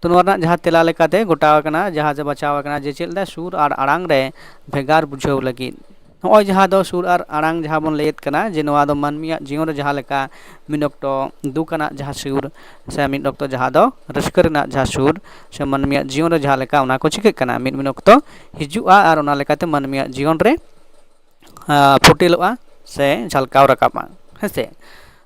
ᱛᱚ ᱱᱚᱣᱟ ᱨᱮᱱᱟᱜ ᱡᱟᱦᱟᱸ ᱛᱮᱞᱟ ᱞᱮᱠᱟᱛᱮ ᱜᱚᱴᱟ ᱟᱠᱟᱱᱟ, ᱡᱟᱦᱟᱸ ᱡᱮ ᱵᱟᱪᱷᱟᱣ ᱟᱠᱟᱱᱟ ᱡᱮ ᱪᱮᱫ ᱞᱮᱠᱟ ᱥᱩᱨ ᱟᱨ ᱟᱲᱟᱝ ᱨᱮ ᱵᱷᱮᱜᱟᱨ ᱵᱩᱡᱷᱟᱹᱣ ᱞᱟᱹᱜᱤᱫ᱾ ᱱᱚᱜᱼᱚᱭ ᱡᱟᱦᱟᱸ ᱫᱚ ᱥᱩᱨ ᱟᱨ ᱟᱲᱟᱝ ᱡᱟᱦᱟᱸ ᱵᱚᱱ ᱞᱟᱹᱭᱮᱫ ᱠᱟᱱᱟ ᱡᱮ ᱱᱚᱣᱟ ᱫᱚ ᱢᱟᱹᱱᱢᱤᱭᱟᱜ ᱡᱤᱭᱚᱱ ᱨᱮ ᱡᱟᱦᱟᱸ ᱞᱮᱠᱟ ᱢᱤᱫ ᱚᱠᱛᱚ ᱫᱩᱠ ᱟᱱᱟᱜ ᱡᱟᱦᱟᱸ ᱥᱩᱨ ᱥᱮ ᱢᱤᱫ ᱚᱠᱛᱚ ᱡᱟᱦᱟᱸ ᱫᱚ ᱨᱟᱹᱥᱠᱟᱹ ᱨᱮᱱᱟᱜ ᱡᱟᱦᱟᱸ ᱥᱩᱨ ᱥᱮ ᱢᱟᱹᱱᱢᱤᱭᱟᱜ ᱡᱤᱭᱚᱱ ᱨᱮ ᱡᱟᱦᱟᱸ ᱞᱮᱠᱟ ᱚᱱᱟ ᱠᱚ ᱪᱤᱠᱟᱹᱜ ᱠᱟᱱᱟ, ᱢᱤᱫ ᱢᱤᱫ ᱚᱠᱛᱚ ᱦᱤᱡᱩᱜᱼᱟ ᱟᱨ ᱚᱱᱟ ᱞᱮᱠᱟᱛᱮ ᱢᱟᱹᱱᱢᱤᱭᱟᱜ ᱡᱤᱭᱚᱱ ᱨᱮ, ᱟᱨ ᱯᱷᱩᱴᱮᱞᱚᱜᱼᱟ ᱥᱮ ᱡᱷᱟᱞᱠᱟᱣ ᱨᱟᱠᱟᱵᱼᱟ, ᱦᱮᱸᱥᱮ᱾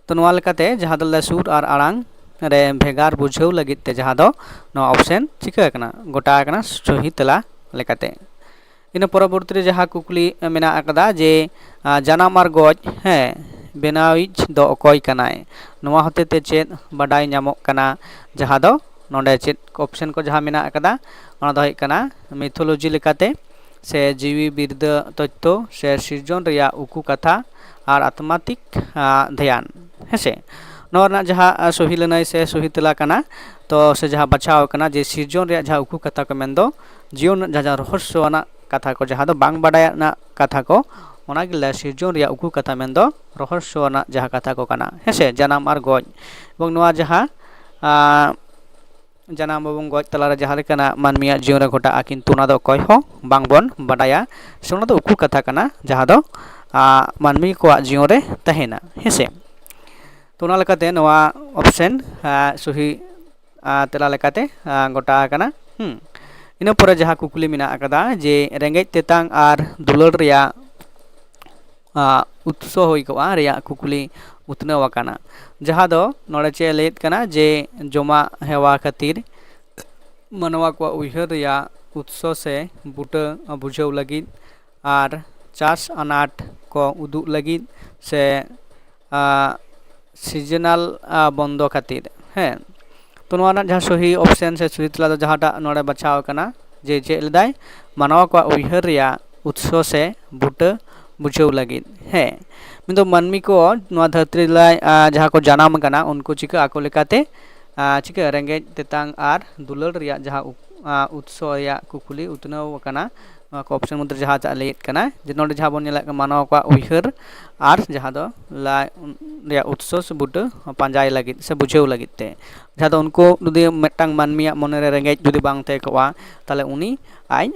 ᱛᱚ ᱱᱚᱣᱟ ᱞᱮᱠᱟᱛᱮ ᱡᱟᱦᱟᱸ ᱫᱚ ᱞᱮ ᱥᱩᱨ ᱟᱨ ᱟᱲᱟᱝ ᱨᱮ ᱵᱷᱮᱜᱟᱨ ᱵᱩᱡᱷᱟᱹᱣ ᱞᱟᱹᱜᱤᱫ ᱛᱮ ᱡᱟᱦᱟᱸ ᱫᱚ ᱱᱚᱣᱟ ᱚᱯᱥᱮᱱ ᱪᱤᱠᱟᱹ ᱟᱠᱟᱱᱟ, ᱜᱚᱴᱟ ᱟᱠᱟᱱᱟ ᱥᱚᱦᱤ ᱛᱮᱞᱟ ᱞᱮᱠᱟᱛᱮ᱾ ᱤᱱᱟᱹ ᱯᱚᱨᱚᱵᱚᱨᱛᱤ ᱨᱮ ᱡᱟᱦᱟᱸ ᱠᱩᱠᱞᱤ ᱢᱮᱱᱟᱜ ᱟᱠᱟᱫᱟ ᱡᱮ, ᱟᱨ ᱡᱟᱱᱟᱢ ᱟᱨ ᱜᱚᱡ, ᱦᱮᱸ, ᱵᱮᱱᱟᱣᱤᱡ ᱫᱚ ᱚᱠᱚᱭ ᱠᱟᱱᱟᱭ? ᱱᱚᱣᱟ ᱦᱚᱛᱮ ᱛᱮ ᱪᱮᱫ ᱵᱟᱰᱟᱭ ᱧᱟᱢᱚᱜ ᱠᱟᱱᱟ? ᱡᱟᱦᱟᱸ ᱫᱚ ᱱᱚᱰᱮ ᱪᱮᱫ ᱚᱯᱥᱮᱱ ᱠᱚ ᱡᱟᱦᱟᱸ ᱢᱮᱱᱟᱜ ᱟᱠᱟᱫᱟ, ᱚᱱᱟ ᱫᱚ ᱦᱩᱭᱩᱜ ᱠᱟᱱᱟ ᱢᱤᱛᱷᱳᱞᱚᱡᱤ ᱞᱮᱠᱟᱛᱮ ᱥᱮ ᱡᱤᱣᱤ ᱵᱤᱨᱫᱟᱹ ᱛᱚᱛᱛᱷᱚ ᱥᱮ ᱥᱤᱨᱡᱚᱱ ᱨᱮᱭᱟᱜ ᱩᱠᱩ ᱠᱟᱛᱷᱟ ᱟᱨ ᱟᱛᱢᱟᱛᱤᱠ, ᱟᱨ ᱫᱷᱮᱭᱟᱱ, ᱦᱮᱸᱥᱮ᱾ ᱱᱚᱣᱟ ᱨᱮᱱᱟᱜ ᱡᱟᱦᱟᱸ, ᱟᱨ ᱥᱚᱦᱤ ᱞᱟᱹᱱᱟᱹᱭ ᱥᱮ ᱥᱚᱦᱤ ᱛᱮᱞᱟ ᱠᱟᱱᱟ, ᱛᱚ ᱥᱮ ᱡᱟᱦᱟᱸ ᱵᱟᱪᱷᱟᱣ ᱟᱠᱟᱱᱟ ᱡᱮ ᱥᱤᱨᱡᱚᱱ ᱨᱮᱭᱟᱜ ᱡᱟᱦᱟᱸ ᱩᱠᱩ ᱠᱟᱛᱷᱟ ᱠᱚ ᱢᱮᱱᱫᱚ ᱡᱤᱭᱚᱱ ᱨᱮᱱᱟᱜ ᱡᱟᱦᱟᱸ, ᱡᱟᱦᱟᱸ ᱨᱚᱦᱚᱥᱥᱚ ᱟᱱᱟᱜ ᱠᱟᱛᱷᱟ ᱠᱚ, ᱡᱟᱦᱟᱸ ᱫᱚ ᱵᱟᱝ ᱵᱟᱰᱟᱭᱟᱜ ᱨᱮᱱᱟᱜ ᱠᱟᱛᱷᱟ ᱠᱚ, ᱚᱱᱟ ᱜᱮ ᱞᱟᱹᱭ ᱥᱤᱨᱡᱚᱱ ᱨᱮᱭᱟᱜ ᱩᱠᱩ ᱠᱟᱛᱷᱟ ᱢᱮᱱᱫᱚ ᱨᱚᱦᱚᱥᱥᱚ ᱨᱮᱱᱟᱜ ᱡᱟᱦᱟᱸ ᱠᱟᱛᱷᱟ ᱠᱚ ᱠᱟᱱᱟ, ᱦᱮᱸ ᱥᱮ? ᱡᱟᱱᱟᱢ ᱟᱨ ᱜᱚᱡ, ᱮᱵᱚᱝ ᱱᱚᱣᱟ ᱡᱟᱦᱟᱸ ᱟᱸ, ᱡᱟᱱᱟᱢ ᱮᱵᱚᱝ ᱜᱚᱡ ᱛᱟᱞᱟᱨᱮ ᱡᱟᱦᱟᱸ ᱞᱮᱠᱟᱱᱟᱜ ᱢᱟᱹᱱᱢᱤᱭᱟᱜ ᱡᱤᱭᱚᱱ ᱨᱮ ᱜᱷᱚᱴᱟᱜᱼᱟ, ᱠᱤᱱᱛᱩ ᱚᱱᱟ ᱫᱚ ᱚᱠᱚᱭ ᱦᱚᱸ ᱵᱟᱝᱵᱚᱱ ᱵᱟᱰᱟᱭᱟ, ᱥᱮ ᱚᱱᱟ ᱫᱚ ᱩᱠᱩ ᱠᱟᱛᱷᱟ ᱠᱟᱱᱟ, ᱡᱟᱦᱟᱸ ᱫᱚ ᱟᱸ, ᱢᱟᱹᱱᱢᱤ ᱠᱚᱣᱟᱜ ᱡᱤᱭᱚᱱ ᱨᱮ ᱛᱟᱦᱮᱱᱟ, ᱦᱮᱸ ᱥᱮ? ᱛᱚ ᱚᱱᱟ ᱞᱮᱠᱟᱛᱮ ᱱᱚᱣᱟ ᱚᱯᱥᱮᱱ ᱥᱚᱦᱤ ᱟᱸ, ᱛᱮᱞᱟ ᱞᱮᱠᱟᱛᱮ ᱟᱸ, ᱜᱚᱴᱟ ᱟᱠᱟᱱᱟ᱾ ᱦᱩᱸ᱾ ᱤᱱᱟᱹ ᱯᱚᱨᱮ ᱡᱟᱦᱟᱸ ᱠᱩᱠᱞᱤ ᱢᱮᱱᱟᱜ ᱟᱠᱟᱫᱟ ᱡᱮ ᱨᱮᱸᱜᱮᱡ ᱛᱮᱛᱟᱝ ᱟᱨ ᱫᱩᱞᱟᱹᱲ ᱨᱮᱭᱟᱜ ᱟᱸ, ᱩᱛᱥᱚ ᱦᱩᱭ ᱠᱚᱜᱼᱟ ᱨᱮᱭᱟᱜ ᱠᱩᱠᱞᱤ ᱩᱛᱱᱟᱹᱣ ᱟᱠᱟᱱᱟ, ᱡᱟᱦᱟᱸ ᱫᱚ ᱱᱚᱰᱮ ᱪᱮᱫ ᱮ ᱞᱟᱹᱭᱮᱫ ᱠᱟᱱᱟ ᱡᱮ ᱡᱚᱢᱟᱜ ᱦᱮᱣᱟ ᱠᱷᱟᱹᱛᱤᱨ ᱢᱟᱱᱣᱟ ᱠᱚᱣᱟᱜ ᱩᱭᱦᱟᱹᱨ ᱨᱮᱭᱟᱜ ᱩᱛᱥᱚ ᱥᱮ ᱵᱩᱴᱟᱹ ᱵᱩᱡᱷᱟᱹᱣ ᱞᱟᱹᱜᱤᱫ ᱟᱨ ᱪᱟᱥ ᱟᱱᱟᱴ ᱠᱚ ᱩᱫᱩᱜ ᱞᱟᱹᱜᱤᱫ ᱥᱮ ᱟᱸ, ᱥᱤᱡᱚᱱᱟᱞ ᱟᱸ, ᱵᱚᱱᱫᱚ ᱠᱷᱟᱹᱛᱤᱨ᱾ ᱦᱮᱸ, ᱛᱚ ᱱᱚᱣᱟ ᱨᱮᱱᱟᱜ ᱡᱟᱦᱟᱸ ᱥᱚᱦᱤ ᱚᱯᱥᱮᱱ ᱥᱮ ᱥᱚᱦᱤ ᱛᱮᱞᱟ ᱫᱚ ᱡᱟᱦᱟᱸᱴᱟᱜ ᱱᱚᱰᱮ ᱵᱟᱪᱷᱟᱣ ᱟᱠᱟᱱᱟ ᱡᱮ ᱪᱮᱫ ᱞᱮᱫᱟᱭ, ᱢᱟᱱᱣᱟ ᱠᱚᱣᱟᱜ ᱩᱭᱦᱟᱹᱨ ᱨᱮᱭᱟᱜ ᱩᱛᱥᱚ ᱥᱮ ᱵᱩᱴᱟᱹ ᱵᱩᱡᱷᱟᱹᱣ ᱞᱟᱹᱜᱤᱫ᱾ ᱦᱮᱸ, ᱢᱮᱱᱫᱚ ᱢᱟᱹᱱᱢᱤ ᱠᱚ ᱱᱚᱣᱟ ᱫᱷᱟᱹᱨᱛᱤ ᱨᱮ ᱡᱟᱦᱟᱸ ᱠᱚ ᱡᱟᱱᱟᱢ ᱟᱠᱟᱱᱟ ᱩᱱᱠᱩ ᱪᱤᱠᱟᱹ ᱟᱠᱚ ᱞᱮᱠᱟᱛᱮ ᱟᱸ, ᱪᱤᱠᱟᱹ ᱨᱮᱸᱜᱮᱡ ᱛᱮᱛᱟᱝ ᱟᱨ ᱫᱩᱞᱟᱹᱲ ᱨᱮᱭᱟᱜ ᱡᱟᱦᱟᱸ ᱩᱯ-, ᱟᱸ, ᱩᱛᱥᱚ ᱨᱮᱭᱟᱜ ᱠᱩᱠᱞᱤ ᱩᱛᱱᱟᱹᱣ ᱟᱠᱟᱱᱟ, ᱱᱚᱣᱟ ᱠᱚ ᱚᱯᱥᱮᱱ ᱢᱚᱫᱽᱫᱷᱮ ᱡᱟᱦᱟᱸ ᱴᱟᱜ ᱞᱟᱹᱭᱮᱫ ᱠᱟᱱᱟ ᱡᱮ ᱱᱚᱰᱮ ᱡᱟᱦᱟᱸ ᱵᱚᱱ ᱧᱮᱞᱮᱫ ᱠᱟᱱᱟ ᱢᱟᱱᱣᱟ ᱠᱚᱣᱟᱜ ᱩᱭᱦᱟᱹᱨ ᱟᱨ ᱡᱟᱦᱟᱸ ᱫᱚ ᱞᱟᱡ ᱨᱮᱭᱟᱜ ᱩᱛᱥᱚ ᱥᱮ ᱵᱩᱴᱟᱹ ᱯᱟᱸᱡᱟᱭ ᱞᱟᱹᱜᱤᱫ ᱥᱮ ᱵᱩᱡᱷᱟᱹᱣ ᱞᱟᱹᱜᱤᱫ ᱛᱮ, ᱡᱟᱦᱟᱸ ᱫᱚ ᱩᱱᱠᱩ ᱡᱩᱫᱤ ᱢᱤᱫᱴᱟᱝ ᱢᱟᱹᱱᱢᱤᱭᱟᱜ ᱢᱚᱱᱮᱨᱮ ᱨᱮᱸᱜᱮᱡ ᱡᱩᱫᱤ ᱵᱟᱝ ᱛᱟᱦᱮᱸ ᱠᱚᱜᱼᱟ, ᱛᱟᱦᱚᱞᱮ ᱩᱱᱤ ᱟᱡ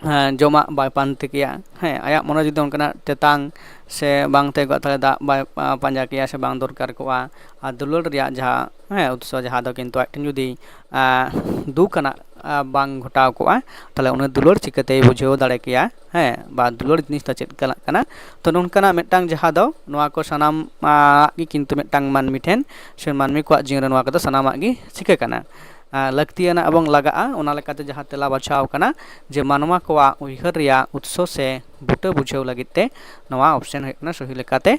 ᱦᱮᱸ, ᱡᱚᱢᱟᱜ ᱵᱟᱭ ᱯᱟᱱᱛᱮ ᱠᱮᱭᱟ᱾ ᱦᱮᱸ, ᱟᱭᱟᱜ ᱢᱚᱱᱮ ᱡᱩᱫᱤ ᱚᱱᱠᱟᱱᱟᱜ ᱛᱮᱛᱟᱝ ᱥᱮ ᱵᱟᱝ ᱛᱟᱦᱮᱸ ᱠᱚᱜᱼᱟ, ᱛᱟᱦᱚᱞᱮ ᱫᱟᱜ ᱵᱟᱭ, ᱟ, ᱯᱟᱸᱡᱟ ᱠᱮᱭᱟ ᱥᱮ ᱵᱟᱝ ᱫᱚᱨᱠᱟᱨ ᱠᱚᱜᱼᱟ᱾ ᱟᱨ ᱫᱩᱞᱟᱹᱲ ᱨᱮᱭᱟᱜ ᱡᱟᱦᱟᱸ, ᱦᱮᱸ, ᱩᱛᱥᱚ, ᱡᱟᱦᱟᱸ ᱫᱚ ᱠᱤᱱᱛᱩ ᱟᱡ ᱴᱷᱮᱱ ᱡᱩᱫᱤ, ᱟ, ᱫᱩᱠ ᱟᱱᱟᱜ, ᱟ, ᱵᱟᱝ ᱜᱷᱚᱴᱟᱣ ᱠᱚᱜᱼᱟ, ᱛᱟᱦᱚᱞᱮ ᱩᱱᱤ ᱫᱩᱞᱟᱹᱲ ᱪᱤᱠᱟᱹᱛᱮᱭ ᱵᱩᱡᱷᱟᱹᱣ ᱫᱟᱲᱮ ᱠᱮᱭᱟ? ᱦᱮᱸ, ᱵᱟ ᱫᱩᱞᱟᱹᱲ ᱡᱤᱱᱤᱥ ᱫᱚ ᱪᱮᱫ ᱞᱮᱠᱟᱱᱟᱜ ᱠᱟᱱᱟ? ᱛᱚ, ᱱᱚᱝᱠᱟᱱᱟᱜ ᱢᱤᱫᱴᱟᱝ ᱡᱟᱦᱟᱸ ᱫᱚ ᱱᱚᱣᱟ ᱠᱚ ᱥᱟᱱᱟᱢ, ᱟ, ᱜᱮ ᱠᱤᱱᱛᱩ ᱢᱤᱫᱴᱟᱝ ᱢᱟᱹᱱᱢᱤ ᱴᱷᱮᱱ ᱥᱮ ᱢᱟᱹᱱᱢᱤ ᱠᱚᱣᱟᱜ ᱡᱤᱭᱚᱱ ᱨᱮ ᱱᱚᱣᱟ ᱠᱚᱫᱚ ᱥᱟᱱᱟᱢᱟᱜ ᱜᱮ ᱪᱤᱠᱟᱹ ᱠᱟᱱᱟ? ᱟ, ᱞᱟᱹᱠᱛᱤᱭᱟᱱᱟᱜ ᱮᱵᱚᱝ ᱞᱟᱜᱟᱜᱼᱟ, ᱚᱱᱟ ᱞᱮᱠᱟᱛᱮ ᱡᱟᱦᱟᱸ ᱛᱮᱞᱟ ᱵᱟᱪᱷᱟᱣ ᱠᱟᱱᱟ ᱡᱮ ᱢᱟᱱᱣᱟ ᱠᱚᱣᱟᱜ ᱩᱭᱦᱟᱹᱨ ᱨᱮᱭᱟᱜ ᱩᱛᱥᱚ ᱥᱮ ᱵᱩᱴᱟᱹ ᱵᱩᱡᱷᱟᱹᱣ ᱞᱟᱹᱜᱤᱫ ᱛᱮ ᱱᱚᱣᱟ ᱚᱯᱥᱮᱱ ᱦᱩᱭᱩᱜ ᱠᱟᱱᱟ ᱥᱚᱦᱤ ᱞᱮᱠᱟᱛᱮ,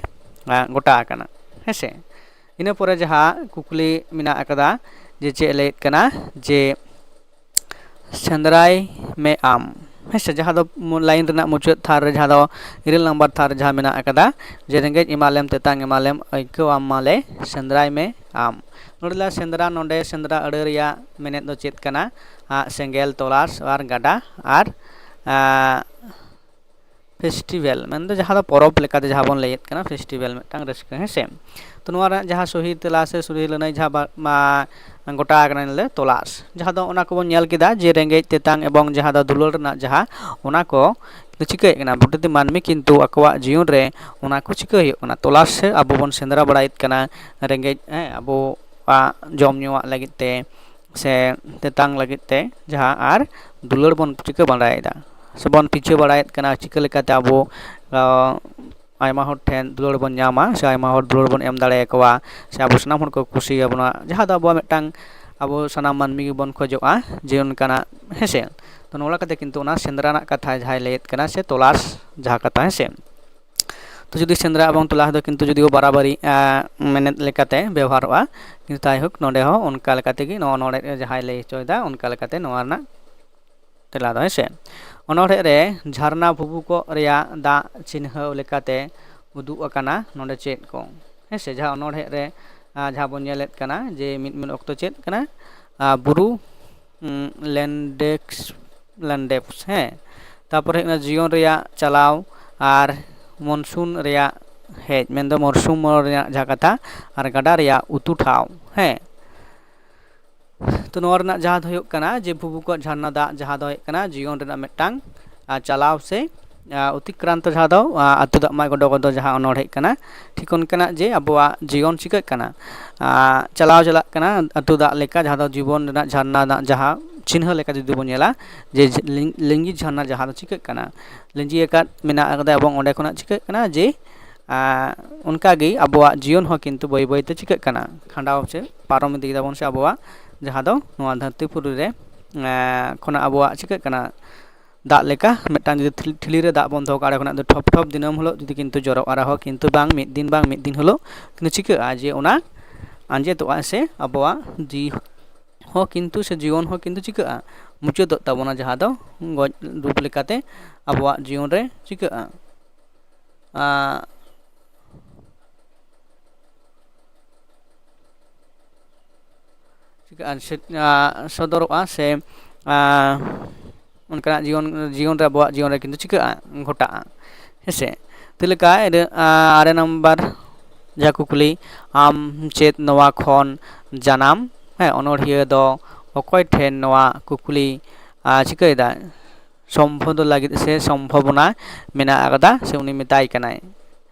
ᱟ, ᱜᱚᱴᱟ ᱟᱠᱟᱱᱟ᱾ ᱦᱮᱸ ᱥᱮ? ᱤᱱᱟᱹ ᱯᱚᱨᱮ ᱡᱟᱦᱟᱸ ᱠᱩᱠᱞᱤ ᱢᱮᱱᱟᱜ ᱟᱠᱟᱫᱟ ᱡᱮ ᱪᱮᱫ ᱞᱟᱹᱭᱮᱫ ᱠᱟᱱᱟ ᱡᱮ ᱥᱮᱸᱫᱽᱨᱟᱭ ᱢᱮ ᱟᱢ, ᱦᱮᱸ ᱥᱮ? ᱡᱟᱦᱟᱸ ᱫᱚ ᱢᱩ-, line ᱨᱮᱱᱟᱜ ᱢᱩᱪᱟᱹᱫ ᱛᱷᱟᱨ ᱨᱮ, ᱡᱟᱦᱟᱸ ᱫᱚ ᱤᱨᱟᱹᱞ ᱱᱟᱢᱵᱟᱨ ᱛᱷᱟᱨ ᱨᱮ ᱡᱟᱦᱟᱸ ᱢᱮᱱᱟᱜ ᱟᱠᱟᱫᱟ ᱡᱮ ᱨᱮᱸᱜᱮᱡ ᱮᱢᱟᱞᱮᱢ, ᱛᱮᱛᱟᱝ ᱮᱢᱟᱞᱮᱢ, ᱟᱹᱭᱠᱟᱹᱣ ᱟᱢ ᱢᱟᱞᱮ, ᱥᱮᱸᱫᱽᱨᱟᱭ ᱢᱮ ᱟᱢ᱾ ᱱᱚᱰᱮ ᱞᱮ ᱥᱮᱸᱫᱽᱨᱟ, ᱱᱚᱰᱮ ᱥᱮᱸᱫᱽᱨᱟ ᱟᱹᱲᱟᱹ ᱨᱮᱭᱟᱜ ᱢᱮᱱᱮᱫ ᱫᱚ ᱪᱮᱫ ᱠᱟᱱᱟ? ᱟᱜ, ᱥᱮᱸᱜᱮᱞ, ᱛᱚᱞᱟᱥ ᱟᱨ ᱜᱟᱰᱟ ᱟᱨ ᱯᱷᱮᱥᱴᱤᱵᱷᱮᱞ, ᱢᱮᱱᱫᱚ ᱡᱟᱦᱟᱸ ᱫᱚ ᱯᱚᱨᱚᱵᱽ ᱞᱮᱠᱟᱛᱮ ᱡᱟᱦᱟᱸ ᱵᱚᱱ ᱞᱟᱹᱭᱮᱫ ᱠᱟᱱᱟ ᱯᱷᱮᱥᱴᱤᱵᱷᱮᱞ, ᱢᱤᱫᱴᱟᱝ ᱨᱟᱹᱥᱠᱟᱹ, ᱦᱮᱸ ᱥᱮ᱾ ᱛᱚ ᱱᱚᱣᱟ ᱨᱮᱱᱟᱜ ᱡᱟᱦᱟᱸ ᱥᱚᱦᱤ ᱛᱮᱞᱟ ᱥᱮ ᱥᱚᱦᱤ ᱞᱟᱹᱱᱟᱹᱭ ᱡᱟᱦᱟᱸ ᱵᱟ- ᱢᱟ ᱜᱚᱴᱟ ᱟᱠᱟᱱᱟ ᱞᱮ ᱛᱚᱞᱟᱥ, ᱡᱟᱦᱟᱸ ᱫᱚ ᱚᱱᱟ ᱠᱚᱵᱚᱱ ᱧᱮᱞ ᱠᱮᱫᱟ ᱡᱮ ᱨᱮᱸᱜᱮᱡ ᱛᱮᱛᱟᱝ ᱮᱵᱚᱝ ᱡᱟᱦᱟᱸ ᱫᱚ ᱫᱩᱞᱟᱹᱲ ᱨᱮᱱᱟᱜ ᱡᱟᱦᱟᱸ, ᱚᱱᱟ ᱠᱚ ᱪᱤᱠᱟᱹᱭᱮᱫ ᱠᱟᱱᱟ? ᱯᱨᱚᱛᱤᱴᱤ ᱢᱟᱹᱱᱢᱤ ᱠᱤᱱᱛᱩ ᱟᱠᱚᱣᱟᱜ ᱡᱤᱭᱚᱱ ᱨᱮ ᱚᱱᱟ ᱠᱚ ᱪᱤᱠᱟᱹ ᱦᱩᱭᱩᱜ ᱠᱟᱱᱟ? ᱛᱚᱞᱟᱥ ᱥᱮ ᱟᱵᱚ ᱵᱚᱱ ᱥᱮᱸᱫᱽᱨᱟ ᱵᱟᱲᱟᱭᱮᱫ ᱠᱟᱱᱟ ᱨᱮᱸᱜᱮᱡ, ᱦᱮᱸ, ᱟᱵᱚᱣᱟᱜ ᱡᱚᱢ ᱧᱩᱣᱟᱜ ᱞᱟᱹᱜᱤᱫ ᱛᱮ ᱥᱮ ᱛᱮᱛᱟᱝ ᱞᱟᱹᱜᱤᱫ ᱛᱮ ᱡᱟᱦᱟᱸ, ᱟᱨ ᱫᱩᱞᱟᱹᱲ ᱵᱚᱱ ᱪᱤᱠᱟᱹ ᱵᱟᱲᱟᱭᱮᱫᱟ ᱥᱮᱵᱚᱱ ᱯᱤᱪᱷᱟᱹ ᱵᱟᱲᱟᱭᱮᱫ ᱠᱟᱱᱟ ᱪᱤᱠᱟᱹ ᱞᱮᱠᱟᱛᱮ ᱟᱵᱚ, ᱟᱸ, ᱟᱭᱢᱟ ᱦᱚᱲ ᱴᱷᱮᱱ ᱫᱩᱞᱟᱹᱲ ᱵᱚᱱ ᱧᱟᱢᱟ ᱥᱮ ᱟᱭᱢᱟ ᱦᱚᱲ ᱫᱩᱞᱟᱹᱲ ᱵᱚᱱ ᱮᱢ ᱫᱟᱲᱮᱭᱟᱠᱚᱣᱟ ᱥᱮ ᱟᱵᱚ ᱥᱟᱱᱟᱢ ᱦᱚᱲ ᱠᱚ ᱠᱩᱥᱤᱭᱟᱵᱚᱱᱟ, ᱡᱟᱦᱟᱸ ᱫᱚ ᱟᱵᱚᱣᱟᱜ ᱢᱤᱫᱴᱟᱝ, ᱟᱵᱚ ᱥᱟᱱᱟᱢ ᱢᱟᱹᱱᱢᱤ ᱜᱮᱵᱚᱱ ᱠᱷᱚᱡᱚᱜᱼᱟ ᱡᱮ ᱚᱱᱠᱟᱱᱟᱜ, ᱦᱮᱸ ᱥᱮ᱾ ᱛᱚ ᱱᱚᱣᱟ ᱞᱮᱠᱟᱛᱮ ᱠᱤᱱᱛᱩ ᱚᱱᱟ ᱥᱮᱸᱫᱽᱨᱟ ᱨᱮᱱᱟᱜ ᱠᱟᱛᱷᱟ ᱡᱟᱦᱟᱸᱭ ᱞᱟᱹᱭᱮᱫ ᱠᱟᱱᱟ ᱥᱮ ᱛᱚᱞᱟᱥ ᱡᱟᱦᱟᱸ ᱠᱟᱛᱷᱟ, ᱦᱮᱸ ᱥᱮ᱾ ᱛᱚ ᱡᱩᱫᱤ ᱥᱮᱸᱫᱽᱨᱟ ᱮᱵᱚᱝ ᱛᱚᱞᱟᱥ ᱫᱚ ᱠᱤᱱᱛᱩ ᱡᱩᱫᱤ ᱵᱟᱨᱟᱵᱟᱨᱤ, ᱟᱸ, ᱢᱮᱱᱮᱫ ᱞᱮᱠᱟᱛᱮ ᱵᱮᱣᱦᱟᱨᱚᱜᱼᱟ, ᱠᱤᱱᱛᱩ ᱡᱟᱭᱦᱳᱠ ᱱᱚᱰᱮ ᱦᱚᱸ ᱚᱱᱠᱟ ᱞᱮᱠᱟ ᱛᱮᱜᱮ ᱱᱚᱣᱟ ᱚᱱᱚᱲᱦᱮ ᱨᱮ ᱡᱟᱦᱟᱸᱭ ᱞᱟᱹᱭ ᱦᱚᱪᱚᱭᱮᱫᱟ ᱚᱱᱠᱟ ᱞᱮᱠᱟᱛᱮ ᱱᱚᱣᱟ ᱨᱮᱱᱟᱜ ᱛᱮᱞᱟ ᱫᱚ, ᱦᱮᱸ ᱥᱮ᱾ ᱚᱱᱚᱲᱦᱮ ᱨᱮ ᱡᱷᱟᱨᱱᱟ ᱵᱷᱩᱵᱩᱠᱚᱜ ᱨᱮᱭᱟᱜ ᱫᱟᱜ ᱪᱤᱱᱦᱟᱹᱣ ᱞᱮᱠᱟᱛᱮ ᱩᱫᱩᱜ ᱟᱠᱟᱱᱟ ᱱᱚᱰᱮ ᱪᱮᱫ ᱠᱚ, ᱦᱮᱸ ᱥᱮ? ᱡᱟᱦᱟᱸ ᱚᱱᱚᱲᱦᱮ ᱨᱮ, ᱟᱸ, ᱡᱟᱦᱟᱸ ᱵᱚᱱ ᱧᱮᱞᱮᱫ ᱠᱟᱱᱟ ᱡᱮ ᱢᱤᱫ ᱢᱤᱫ ᱚᱠᱛᱚ ᱪᱮᱫ ᱠᱟᱱᱟ? ᱟᱸ, ᱵᱩᱨᱩ, ᱩᱸ, ᱞᱮᱱᱰᱮᱠᱥ, ᱞᱮᱱᱰᱮᱯᱥ, ᱦᱮᱸ᱾ ᱛᱟᱨᱯᱚᱨᱮ ᱦᱩᱭᱩᱜ ᱠᱟᱱᱟ ᱡᱤᱭᱚᱱ ᱨᱮᱭᱟᱜ ᱪᱟᱞᱟᱣ ᱟᱨ ᱢᱚᱱᱥᱩᱱ ᱨᱮᱭᱟᱜ ᱦᱮᱡ, ᱢᱮᱱᱫᱚ ᱢᱚᱨᱥᱩᱢ ᱨᱮᱭᱟᱜ ᱡᱟᱦᱟᱸ ᱠᱟᱛᱷᱟ, ᱟᱨ ᱜᱟᱰᱟ ᱨᱮᱭᱟᱜ ᱩᱛᱩ ᱴᱷᱟᱶ, ᱦᱮᱸ᱾ ᱛᱚ ᱱᱚᱣᱟ ᱨᱮᱱᱟᱜ ᱡᱟᱦᱟᱸ ᱫᱚ ᱦᱩᱭᱩᱜ ᱠᱟᱱᱟ ᱡᱮ ᱵᱷᱩᱵᱩᱠᱚᱜ ᱡᱷᱟᱨᱱᱟ ᱫᱟᱜ ᱡᱟᱦᱟᱸ ᱫᱚ ᱦᱩᱭᱩᱜ ᱠᱟᱱᱟ ᱡᱤᱭᱚᱱ ᱨᱮᱱᱟᱜ ᱢᱤᱫᱴᱟᱝ, ᱟᱨ, ᱪᱟᱞᱟᱣ ᱥᱮ, ᱟᱨ, ᱚᱛᱤᱠᱨᱟᱱᱛᱚ ᱡᱟᱦᱟᱸ ᱫᱚ, ᱟᱨ, ᱟᱹᱛᱩ ᱫᱟᱜ ᱢᱟᱭ ᱜᱚᱰᱚ ᱜᱚᱰᱚ ᱡᱟᱦᱟᱸ ᱚᱱᱚᱲᱦᱮ ᱠᱟᱱᱟ, ᱴᱷᱤᱠ ᱚᱱᱠᱟᱱᱟᱜ ᱡᱮ ᱟᱵᱚᱣᱟᱜ ᱡᱤᱭᱚᱱ ᱪᱤᱠᱟᱹᱜ ᱠᱟᱱᱟ, ᱟᱨ, ᱪᱟᱞᱟᱣ ᱪᱟᱞᱟᱜ ᱠᱟᱱᱟ ᱟᱹᱛᱩ ᱫᱟᱜ ᱞᱮᱠᱟ, ᱡᱟᱦᱟᱸ ᱫᱚ ᱡᱤᱵᱚᱱ ᱨᱮᱱᱟᱜ ᱡᱷᱟᱨᱱᱟ ᱫᱟᱜ ᱡᱟᱦᱟᱸ ᱪᱤᱱᱦᱟᱹ ᱞᱮᱠᱟ ᱡᱩᱫᱤ ᱵᱚᱱ ᱧᱮᱞᱟ ᱡᱮ ᱞᱤᱸ-, ᱞᱤᱸᱜᱤ ᱡᱷᱟᱨᱱᱟ ᱡᱟᱦᱟᱸ ᱫᱚ ᱪᱤᱠᱟᱹᱜ ᱠᱟᱱᱟ, ᱞᱤᱸᱡᱤ ᱟᱠᱟᱫ ᱢᱮᱱᱟᱜ ᱟᱠᱟᱫᱟ ᱮᱵᱚᱝ ᱚᱸᱰᱮ ᱠᱷᱚᱱᱟᱜ ᱪᱤᱠᱟᱹᱜ ᱠᱟᱱᱟ ᱡᱮ, ᱟᱨ, ᱚᱱᱠᱟᱜᱮ ᱟᱵᱚᱣᱟᱜ ᱡᱤᱭᱚᱱ ᱦᱚᱸ ᱠᱤᱱᱛᱩ ᱵᱟᱹᱭ ᱵᱟᱹᱭᱛᱮ ᱪᱤᱠᱟᱹᱜ ᱠᱟᱱᱟ, ᱠᱷᱟᱸᱰᱟᱣ ᱥᱮ ᱯᱟᱨᱚᱢ ᱤᱫᱤᱭ ᱫᱟᱵᱚᱱ ᱥᱮ ᱟᱵᱚᱣᱟᱜ ᱡᱟᱦᱟᱸ ᱫᱚ ᱱᱚᱣᱟ ᱫᱷᱟᱹᱨᱛᱤ ᱯᱩᱨᱤ ᱨᱮ, ᱟᱨ, ᱠᱷᱚᱱᱟᱜ ᱟᱵᱚᱣᱟᱜ ᱪᱤᱠᱟᱹᱜ ᱠᱟᱱᱟ, ᱫᱟᱜ ᱞᱮᱠᱟ ᱢᱤᱫᱴᱟᱝ ᱡᱩᱫᱤ ᱴᱷᱤᱞ-, ᱴᱷᱤᱞᱤ ᱨᱮ ᱫᱟᱜ ᱵᱚᱱ ᱫᱚᱦᱚ ᱠᱟᱜᱼᱟ, ᱚᱸᱰᱮ ᱠᱷᱚᱱᱟᱜ ᱫᱚ ᱴᱷᱚᱯ ᱴᱷᱚᱯ ᱫᱤᱱᱟᱹᱢ ᱦᱤᱞᱳᱜ ᱡᱩᱫᱤ ᱠᱤᱱᱛᱩ ᱡᱚᱨᱚᱜᱼᱟ ᱨᱮᱦᱚᱸ ᱠᱤᱱᱛᱩ ᱵᱟᱝ ᱢᱤᱫ ᱫᱤᱱ ᱵᱟᱝ ᱢᱤᱫ ᱫᱤᱱ ᱦᱤᱞᱳᱜ ᱠᱤᱱᱛᱩ ᱪᱤᱠᱟᱹᱜᱼᱟ ᱡᱮ ᱚᱱᱟ ᱟᱸᱡᱮᱫᱚᱜᱼᱟ ᱥᱮ ᱟᱵᱚᱣᱟᱜ ᱡᱤᱣᱤ ᱦᱚᱸ ᱠᱤᱱᱛᱩ ᱥᱮ ᱡᱤᱭᱚᱱ ᱦᱚᱸ ᱠᱤᱱᱛᱩ ᱪᱤᱠᱟᱹᱜᱼᱟ, ᱢᱩᱪᱟᱹᱫᱚᱜ ᱛᱟᱵᱚᱱᱟ, ᱡᱟᱦᱟᱸ ᱫᱚ ᱜᱚᱡ ᱨᱩᱯ ᱞᱮᱠᱟᱛᱮ ᱟᱵᱚᱣᱟᱜ ᱡᱤᱭᱚᱱ ᱨᱮ ᱪᱤᱠᱟᱹᱜᱼᱟ᱾ ᱟᱸ, ᱪᱤᱠᱟᱹᱜᱼᱟ, ᱥᱮ, ᱟᱸ, ᱥᱚᱫᱚᱨᱚᱜᱼᱟ ᱥᱮ, ᱟᱸ, ᱚᱱᱠᱟᱱᱟᱜ ᱡᱤᱭᱚᱱ ᱡᱤᱭᱚᱱ ᱨᱮ ᱟᱵᱚᱣᱟᱜ ᱡᱤᱭᱚᱱ ᱨᱮ ᱠᱤᱱᱛᱩ ᱪᱤᱠᱟᱹᱜᱼᱟ, ᱜᱷᱚᱴᱟᱜᱼᱟ᱾ ᱦᱮᱸᱥᱮ? ᱪᱮᱫ ᱞᱮᱠᱟ ᱤᱨᱟᱹ- ᱟ, ᱟᱨᱮ ᱱᱟᱢᱵᱟᱨ ᱡᱟᱦᱟᱸ ᱠᱩᱠᱞᱤ, ᱟᱢ ᱪᱮᱫ ᱱᱚᱣᱟ ᱠᱷᱚᱱ ᱡᱟᱱᱟᱢ? ᱦᱮᱸ, ᱚᱱᱚᱲᱦᱤᱭᱟᱹ ᱫᱚ ᱚᱠᱚᱭ ᱴᱷᱮᱱ ᱱᱚᱣᱟ ᱠᱩᱠᱞᱤ ᱟ, ᱪᱤᱠᱟᱹᱭᱮᱫᱟ? ᱥᱚᱢᱵᱳᱫᱷᱚᱱ ᱞᱟᱹᱜᱤᱫ ᱥᱮ ᱥᱚᱢᱵᱷᱚᱵᱚᱱᱟ ᱢᱮᱱᱟᱜ ᱟᱠᱟᱫᱟ, ᱥᱮ ᱩᱱᱤ ᱢᱮᱛᱟᱭ ᱠᱟᱱᱟᱭ᱾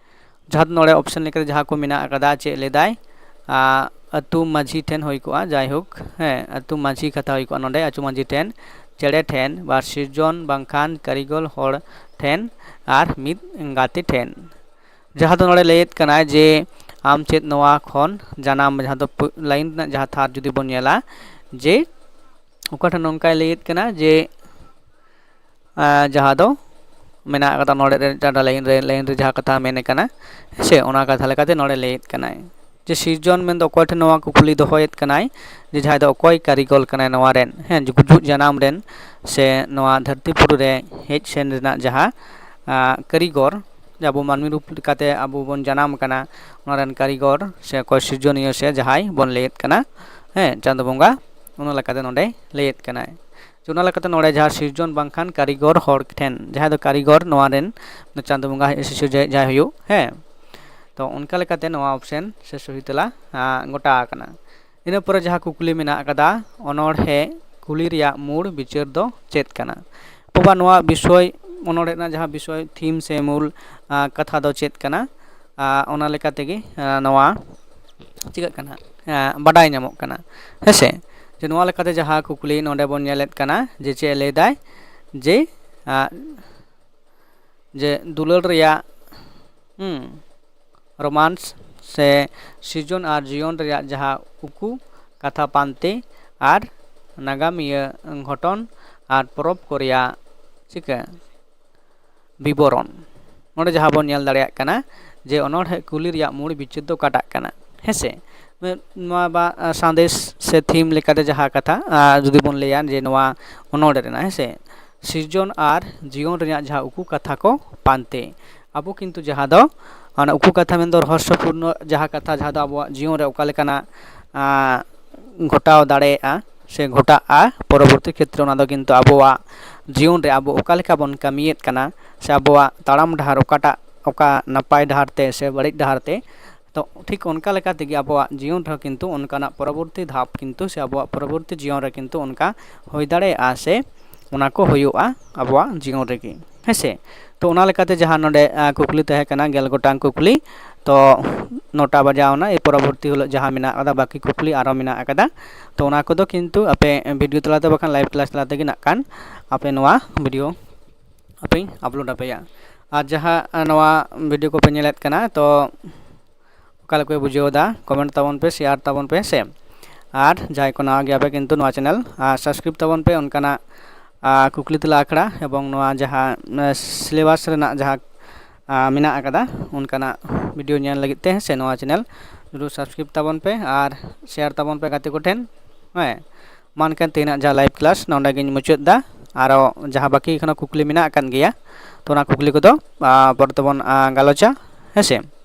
ᱡᱟᱦᱟᱸ ᱫᱚ ᱱᱚᱰᱮ ᱚᱯᱥᱮᱱ ᱞᱮᱠᱟᱛᱮ ᱡᱟᱦᱟᱸ ᱠᱚ ᱢᱮᱱᱟᱜ ᱟᱠᱟᱫᱟ, ᱪᱮᱫ ᱞᱮᱫᱟᱭ? ᱟ, ᱟᱹᱛᱩ ᱢᱟᱹᱡᱷᱤ ᱴᱷᱮᱱ ᱦᱩᱭ ᱠᱚᱜᱼᱟ, ᱡᱟᱭᱦᱳᱠ, ᱦᱮᱸ, ᱟᱹᱛᱩ ᱢᱟᱹᱡᱷᱤ ᱠᱟᱛᱷᱟ ᱦᱩᱭ ᱠᱚᱜᱼᱟ ᱱᱚᱰᱮ, ᱟᱹᱛᱩ ᱢᱟᱹᱡᱷᱤ ᱴᱷᱮᱱ, ᱪᱮᱬᱮ ᱴᱷᱮᱱ, ᱵᱟ ᱥᱤᱨᱡᱚᱱ ᱵᱟᱝᱠᱷᱟᱱ ᱠᱟᱹᱨᱤᱜᱚᱞ ᱦᱚᱲ ᱴᱷᱮᱱ, ᱟᱨ ᱢᱤᱫ ᱜᱟᱛᱮ ᱴᱷᱮᱱ᱾ ᱡᱟᱦᱟᱸ ᱫᱚ ᱱᱚᱰᱮ ᱞᱟᱹᱭᱮᱫ ᱠᱟᱱᱟᱭ ᱡᱮ ᱟᱢ ᱪᱮᱫ ᱱᱚᱣᱟ ᱠᱷᱚᱱ ᱡᱟᱱᱟᱢ, ᱡᱟᱦᱟᱸ ᱫᱚ ᱯᱩ- ᱞᱟᱭᱤᱱ ᱨᱮᱱᱟᱜ ᱡᱟᱦᱟᱸ ᱛᱷᱟᱨ ᱡᱩᱫᱤ ᱵᱚᱱ ᱧᱮᱞᱟ, ᱡᱮ ᱚᱠᱟ ᱴᱷᱮᱱ ᱱᱚᱝᱠᱟᱭ ᱞᱟᱹᱭᱮᱫ ᱠᱟᱱᱟ ᱡᱮ ᱟ, ᱡᱟᱦᱟᱸ ᱫᱚ ᱢᱮᱱᱟᱜ ᱟᱠᱟᱫᱟ ᱱᱚᱰᱮ ᱨᱮ, ᱡᱟᱦᱟᱸ ᱞᱟᱭᱤᱱ ᱨᱮ, ᱞᱟᱭᱤᱱ ᱨᱮ ᱡᱟᱦᱟᱸ ᱠᱟᱛᱷᱟ ᱢᱮᱱ ᱠᱟᱱᱟ, ᱥᱮ ᱚᱱᱟ ᱠᱟᱛᱷᱟ ᱞᱮᱠᱟᱛᱮ ᱱᱚᱰᱮ ᱞᱟᱹᱭᱮᱫ ᱠᱟᱱᱟᱭ ᱡᱮ ᱥᱤᱨᱡᱚᱱ ᱢᱮᱱᱫᱚ ᱚᱠᱚᱭ ᱴᱷᱮᱱ ᱱᱚᱣᱟ ᱠᱩᱠᱞᱤ ᱫᱚᱦᱚᱭᱮᱫ ᱠᱟᱱᱟᱭ, ᱡᱮ ᱡᱟᱦᱟᱸᱭ ᱫᱚ ᱚᱠᱚᱭ ᱠᱟᱹᱨᱤᱜᱚᱞ ᱠᱟᱱᱟᱭ ᱱᱚᱣᱟ ᱨᱮᱱ, ᱦᱮᱸ, ᱜᱩᱡᱩᱜ ᱡᱟᱱᱟᱢ ᱨᱮᱱ, ᱥᱮ ᱱᱚᱣᱟ ᱫᱷᱟᱹᱨᱛᱤ ᱯᱩᱨᱤ ᱨᱮ ᱦᱮᱡ ᱥᱮᱱ ᱨᱮᱱᱟᱜ ᱡᱟᱦᱟᱸ, ᱟ, ᱠᱟᱹᱨᱤᱜᱚᱨ, ᱡᱮ ᱟᱵᱚ ᱢᱟᱹᱱᱢᱤ ᱨᱩᱯ ᱠᱟᱛᱮ ᱟᱵᱚ ᱵᱚᱱ ᱡᱟᱱᱟᱢ ᱟᱠᱟᱱᱟ, ᱚᱱᱟ ᱨᱮᱱ ᱠᱟᱹᱨᱤᱜᱚᱨ ᱥᱮ ᱚᱠᱚᱭ ᱥᱤᱨᱡᱚᱱᱤᱭᱟᱹ ᱥᱮ ᱡᱟᱦᱟᱸᱭ ᱵᱚᱱ ᱞᱟᱹᱭᱮᱫ ᱠᱟᱱᱟ, ᱦᱮᱸ, ᱪᱟᱸᱫᱚ ᱵᱚᱸᱜᱟ, ᱚᱱᱟ ᱞᱮᱠᱟᱛᱮ ᱱᱚᱰᱮ ᱞᱟᱹᱭᱮᱫ ᱠᱟᱱᱟᱭ᱾ ᱚᱱᱟ ᱞᱮᱠᱟᱛᱮ ᱱᱚᱰᱮ ᱡᱟᱦᱟᱸ ᱥᱤᱨᱡᱚᱱ ᱵᱟᱝᱠᱷᱟᱱ ᱠᱟᱹᱨᱤᱜᱚᱨ ᱦᱚᱲ ᱴᱷᱮᱱ, ᱡᱟᱦᱟᱸᱭ ᱫᱚ ᱠᱟᱹᱨᱤᱜᱚᱨ ᱱᱚᱣᱟ ᱨᱮᱱ ᱪᱟᱸᱫᱚ ᱵᱚᱸᱜᱟ ᱦᱮᱡ ᱥᱤᱨᱡᱟᱹᱣᱤᱡ ᱡᱟᱦᱟᱸᱭ ᱦᱩᱭᱩᱜ, ᱦᱮᱸ, ᱛᱚ ᱚᱱᱠᱟ ᱞᱮᱠᱟᱛᱮ ᱱᱚᱣᱟ ᱚᱯᱥᱮᱱ ᱥᱮ ᱥᱚᱦᱤ ᱛᱮᱞᱟ, ᱟ, ᱜᱚᱴᱟ ᱟᱠᱟᱱᱟ᱾ ᱤᱱᱟᱹ ᱯᱚᱨᱮ ᱡᱟᱦᱟᱸ ᱠᱩᱠᱞᱤ ᱢᱮᱱᱟᱜ ᱟᱠᱟᱫᱟ, ᱚᱱᱚᱬᱦᱮ ᱠᱩᱞᱤ ᱨᱮᱭᱟᱜ ᱢᱩᱲ ᱵᱤᱪᱟᱹᱨ ᱫᱚ ᱪᱮᱫ ᱠᱟᱱᱟ? ᱵᱟᱵᱟ, ᱱᱚᱣᱟ ᱵᱤᱥᱚᱭ, ᱚᱱᱚᱬᱦᱮ ᱨᱮᱱᱟᱜ ᱡᱟᱦᱟᱸ ᱵᱤᱥᱚᱭ, ᱛᱷᱤᱢ ᱥᱮ ᱢᱩᱞ, ᱟ, ᱠᱟᱛᱷᱟ ᱫᱚ ᱪᱮᱫ ᱠᱟᱱᱟ? ᱟ, ᱚᱱᱟ ᱞᱮᱠᱟ ᱛᱮᱜᱮ, ᱟ, ᱱᱚᱣᱟ ᱪᱤᱠᱟᱹᱜ ᱠᱟᱱᱟ, ᱟ, ᱵᱟᱰᱟᱭ ᱧᱟᱢᱚᱜ ᱠᱟᱱᱟ, ᱦᱮᱸᱥᱮ? ᱡᱮ ᱱᱚᱣᱟ ᱞᱮᱠᱟᱛᱮ ᱡᱟᱦᱟᱸ ᱠᱩᱠᱞᱤ ᱱᱚᱰᱮ ᱵᱚᱱ ᱧᱮᱞᱮᱫ ᱠᱟᱱᱟ, ᱡᱮ ᱪᱮᱫ ᱮ ᱞᱟᱹᱭᱫᱟᱭ, ᱡᱮ, ᱟ, ᱡᱮ ᱫᱩᱞᱟᱹᱲ ᱨᱮᱭᱟᱜ, ᱦᱩᱸ, ᱨᱳᱢᱟᱱᱥ ᱥᱮ ᱥᱤᱨᱡᱚᱱ ᱟᱨ ᱡᱤᱭᱚᱱ ᱨᱮᱭᱟᱜ ᱡᱟᱦᱟᱸ ᱩᱠᱩ ᱠᱟᱛᱷᱟ ᱯᱟᱱᱛᱮ ᱟᱨ ᱱᱟᱜᱟᱢᱤᱭᱟᱹ ᱜᱷᱚᱴᱚᱱ ᱟᱨ ᱯᱚᱨᱚᱵᱽ ᱠᱚ ᱨᱮᱭᱟᱜ ᱪᱤᱠᱟᱹ ᱵᱤᱵᱚᱨᱚᱱ᱾ ᱱᱚᱰᱮ ᱡᱟᱦᱟᱸ ᱵᱚᱱ ᱧᱮᱞ ᱫᱟᱲᱮᱭᱟᱜ ᱠᱟᱱᱟ ᱡᱮ ᱚᱱᱚᱬᱦᱮ ᱠᱩᱞᱤ ᱨᱮᱭᱟᱜ ᱢᱩᱲ ᱵᱤᱪᱟᱹᱨ ᱫᱚ ᱚᱠᱟᱴᱟᱜ ᱠᱟᱱᱟ, ᱦᱮᱸᱥᱮ? ᱱᱚᱣᱟ ᱵᱟ, ᱟ, ᱥᱟᱸᱫᱮᱥ ᱥᱮ ᱛᱷᱤᱢ ᱞᱮᱠᱟᱛᱮ ᱡᱟᱦᱟᱸ ᱠᱟᱛᱷᱟ, ᱟ, ᱡᱩᱫᱤ ᱵᱚᱱ ᱞᱟᱹᱭᱟ ᱡᱮ ᱱᱚᱣᱟ ᱚᱱᱚᱬᱦᱮ ᱨᱮᱱᱟᱜ, ᱦᱮᱸᱥᱮ, ᱥᱤᱨᱡᱚᱱ ᱟᱨ ᱡᱤᱭᱚᱱ ᱨᱮᱭᱟᱜ ᱡᱟᱦᱟᱸ ᱩᱠᱩ ᱠᱟᱛᱷᱟ ᱠᱚ ᱯᱟᱱᱛᱮ, ᱟᱵᱚ ᱠᱤᱱᱛᱩ ᱡᱟᱦᱟᱸ ᱫᱚ ᱚᱱᱟ ᱩᱠᱩ ᱠᱟᱛᱷᱟ ᱢᱮᱱᱫᱚ ᱨᱚᱦᱚᱥᱥᱚᱯᱩᱨᱱᱚ ᱡᱟᱦᱟᱸ ᱠᱟᱛᱷᱟ, ᱡᱟᱦᱟᱸ ᱫᱚ ᱟᱵᱚᱣᱟᱜ ᱡᱤᱭᱚᱱ ᱨᱮ ᱚᱠᱟ ᱞᱮᱠᱟᱱᱟᱜ, ᱟ, ᱜᱷᱚᱴᱟᱣ ᱫᱟᱲᱮᱭᱟᱜᱼᱟ, ᱥᱮ ᱜᱷᱚᱴᱟᱜᱼᱟ ᱯᱚᱨᱚᱵᱚᱨᱛᱤ ᱠᱷᱮᱛᱨᱮ, ᱚᱱᱟ ᱫᱚ ᱠᱤᱱᱛᱩ ᱟᱵᱚᱣᱟᱜ ᱡᱤᱭᱚᱱ ᱨᱮ ᱟᱵᱚ ᱚᱠᱟ ᱞᱮᱠᱟ ᱵᱚᱱ ᱠᱟᱹᱢᱤᱭᱮᱫ ᱠᱟᱱᱟ, ᱥᱮ ᱟᱵᱚᱣᱟᱜ ᱛᱟᱲᱟᱢ ᱰᱟᱦᱟᱨ ᱚᱠᱟᱴᱟᱜ, ᱚᱠᱟ ᱱᱟᱯᱟᱭ ᱰᱟᱦᱟᱨ ᱛᱮ ᱥᱮ ᱵᱟᱹᱲᱤᱡ ᱰᱟᱦᱟᱨ ᱛᱮ, ᱛᱚ ᱴᱷᱤᱠ ᱚᱱᱠᱟ ᱞᱮᱠᱟ ᱛᱮᱜᱮ ᱟᱵᱚᱣᱟᱜ ᱡᱤᱭᱚᱱ ᱨᱮᱦᱚᱸ ᱠᱤᱱᱛᱩ ᱚᱱᱠᱟᱱᱟᱜ ᱯᱚᱨᱚᱵᱚᱨᱛᱤ ᱫᱷᱟᱯ ᱠᱤᱱᱛᱩ ᱥᱮ ᱟᱵᱚᱣᱟᱜ ᱯᱚᱨᱚᱵᱚᱨᱛᱤ ᱡᱤᱭᱚᱱ ᱨᱮ ᱠᱤᱱᱛᱩ ᱚᱱᱠᱟ ᱦᱩᱭ ᱫᱟᱲᱮᱭᱟᱜᱼᱟ ᱥᱮ ᱚᱱᱟ ᱠᱚ ᱦᱩᱭᱩᱜᱼᱟ ᱟᱵᱚᱣᱟᱜ ᱡᱤᱭᱚᱱ ᱨᱮᱜᱮ, ᱦᱮᱸ ᱥᱮ᱾ ᱛᱚ ᱚᱱᱟ ᱞᱮᱠᱟᱛᱮ ᱡᱟᱦᱟᱸ ᱱᱚᱰᱮ, ᱟᱸ, ᱠᱩᱠᱞᱤ ᱛᱟᱦᱮᱸ ᱠᱟᱱᱟ, ᱜᱮᱞ ᱜᱚᱴᱟᱝ ᱠᱩᱠᱞᱤ, ᱛᱚ ᱱᱚᱴᱟ ᱵᱟᱡᱟᱣ ᱮᱱᱟ, ᱮᱭ ᱯᱚᱨᱚᱵᱚᱨᱛᱤ ᱦᱤᱞᱳᱜ ᱡᱟᱦᱟᱸ ᱢᱮᱱᱟᱜ ᱟᱠᱟᱫᱟ, ᱵᱟᱹᱠᱤ ᱠᱩᱠᱞᱤ ᱟᱨᱦᱚᱸ ᱢᱮᱱᱟᱜ ᱟᱠᱟᱫᱟ, ᱛᱚ ᱚᱱᱟ ᱠᱚᱫᱚ ᱠᱤᱱᱛᱩ ᱟᱯᱮ video ᱛᱟᱞᱟᱛᱮ ᱵᱟᱠᱷᱟᱱ live class ᱛᱟᱞᱟ ᱛᱮᱜᱮ ᱱᱟᱜ ᱠᱷᱟᱱ ᱟᱯᱮ ᱱᱚᱣᱟ video ᱟᱯᱮᱧ upload ᱟᱯᱮᱭᱟ᱾ ᱟᱨ ᱡᱟᱦᱟᱸ, ᱟᱸ, ᱱᱚᱣᱟ video ᱠᱚᱯᱮ ᱧᱮᱞᱮᱫ ᱠᱟᱱᱟ, ᱛᱚ ᱚᱠᱟ ᱞᱮᱠᱟ ᱯᱮ ᱵᱩᱡᱷᱟᱹᱣ ᱮᱫᱟ, comment ᱛᱟᱵᱚᱱ ᱯᱮ, share ᱛᱟᱵᱚᱱ ᱯᱮ, ᱦᱮᱸ ᱥᱮ᱾ ᱟᱨ ᱡᱟᱦᱟᱸᱭ ᱠᱚ ᱱᱟᱣᱟ ᱜᱮᱭᱟ ᱯᱮ ᱠᱤᱱᱛᱩ ᱱᱚᱣᱟ channel, ᱟᱨ subscribe ᱛᱟᱵᱚᱱ ᱯᱮ, ᱚᱱᱠᱟᱱᱟᱜ, ᱟᱨ ᱠᱩᱠᱞᱤ ᱛᱮᱞᱟ ᱟᱠᱷᱲᱟ ᱮᱵᱚᱝ ᱱᱚᱣᱟ ᱡᱟᱦᱟᱸ, ᱟᱨ syllabus ᱨᱮᱱᱟᱜ ᱡᱟᱦᱟᱸ, ᱟᱨ ᱢᱮᱱᱟᱜ ᱟᱠᱟᱫᱟ ᱚᱱᱠᱟᱱᱟᱜ video ᱧᱮᱞ ᱞᱟᱹᱜᱤᱫ ᱛᱮ, ᱦᱮᱸ ᱥᱮ, ᱱᱚᱣᱟ channel ᱡᱚᱨᱩᱨ subscribe ᱛᱟᱵᱚᱱ ᱯᱮ ᱟᱨ share ᱛᱟᱵᱚᱱ ᱯᱮ ᱜᱟᱛᱮ ᱠᱚᱴᱷᱮᱱ, ᱦᱮᱸ᱾ ᱢᱟ ᱮᱱᱠᱷᱟᱱ ᱛᱮᱦᱮᱧᱟᱜ ᱡᱟᱦᱟᱸ live class ᱱᱚᱸᱰᱮ ᱜᱤᱧ ᱢᱩᱪᱟᱹᱫ ᱮᱫᱟ᱾ ᱟᱨᱚ ᱡᱟᱦᱟᱸ ᱵᱟᱹᱠᱤ ᱮᱠᱷᱚᱱᱳ ᱠᱩᱠᱞᱤ ᱢᱮᱱᱟᱜ ᱟᱠᱟᱫ ᱜᱮᱭᱟ, ᱛᱚ ᱚᱱᱟ ᱠᱩᱠᱞᱤ ᱠᱚᱫᱚ, ᱟᱨ ᱯᱚᱨᱮ ᱛᱮᱵᱚᱱ, ᱟᱨ ᱜᱟᱞᱚᱪᱟ, ᱦᱮᱸ ᱥᱮ᱾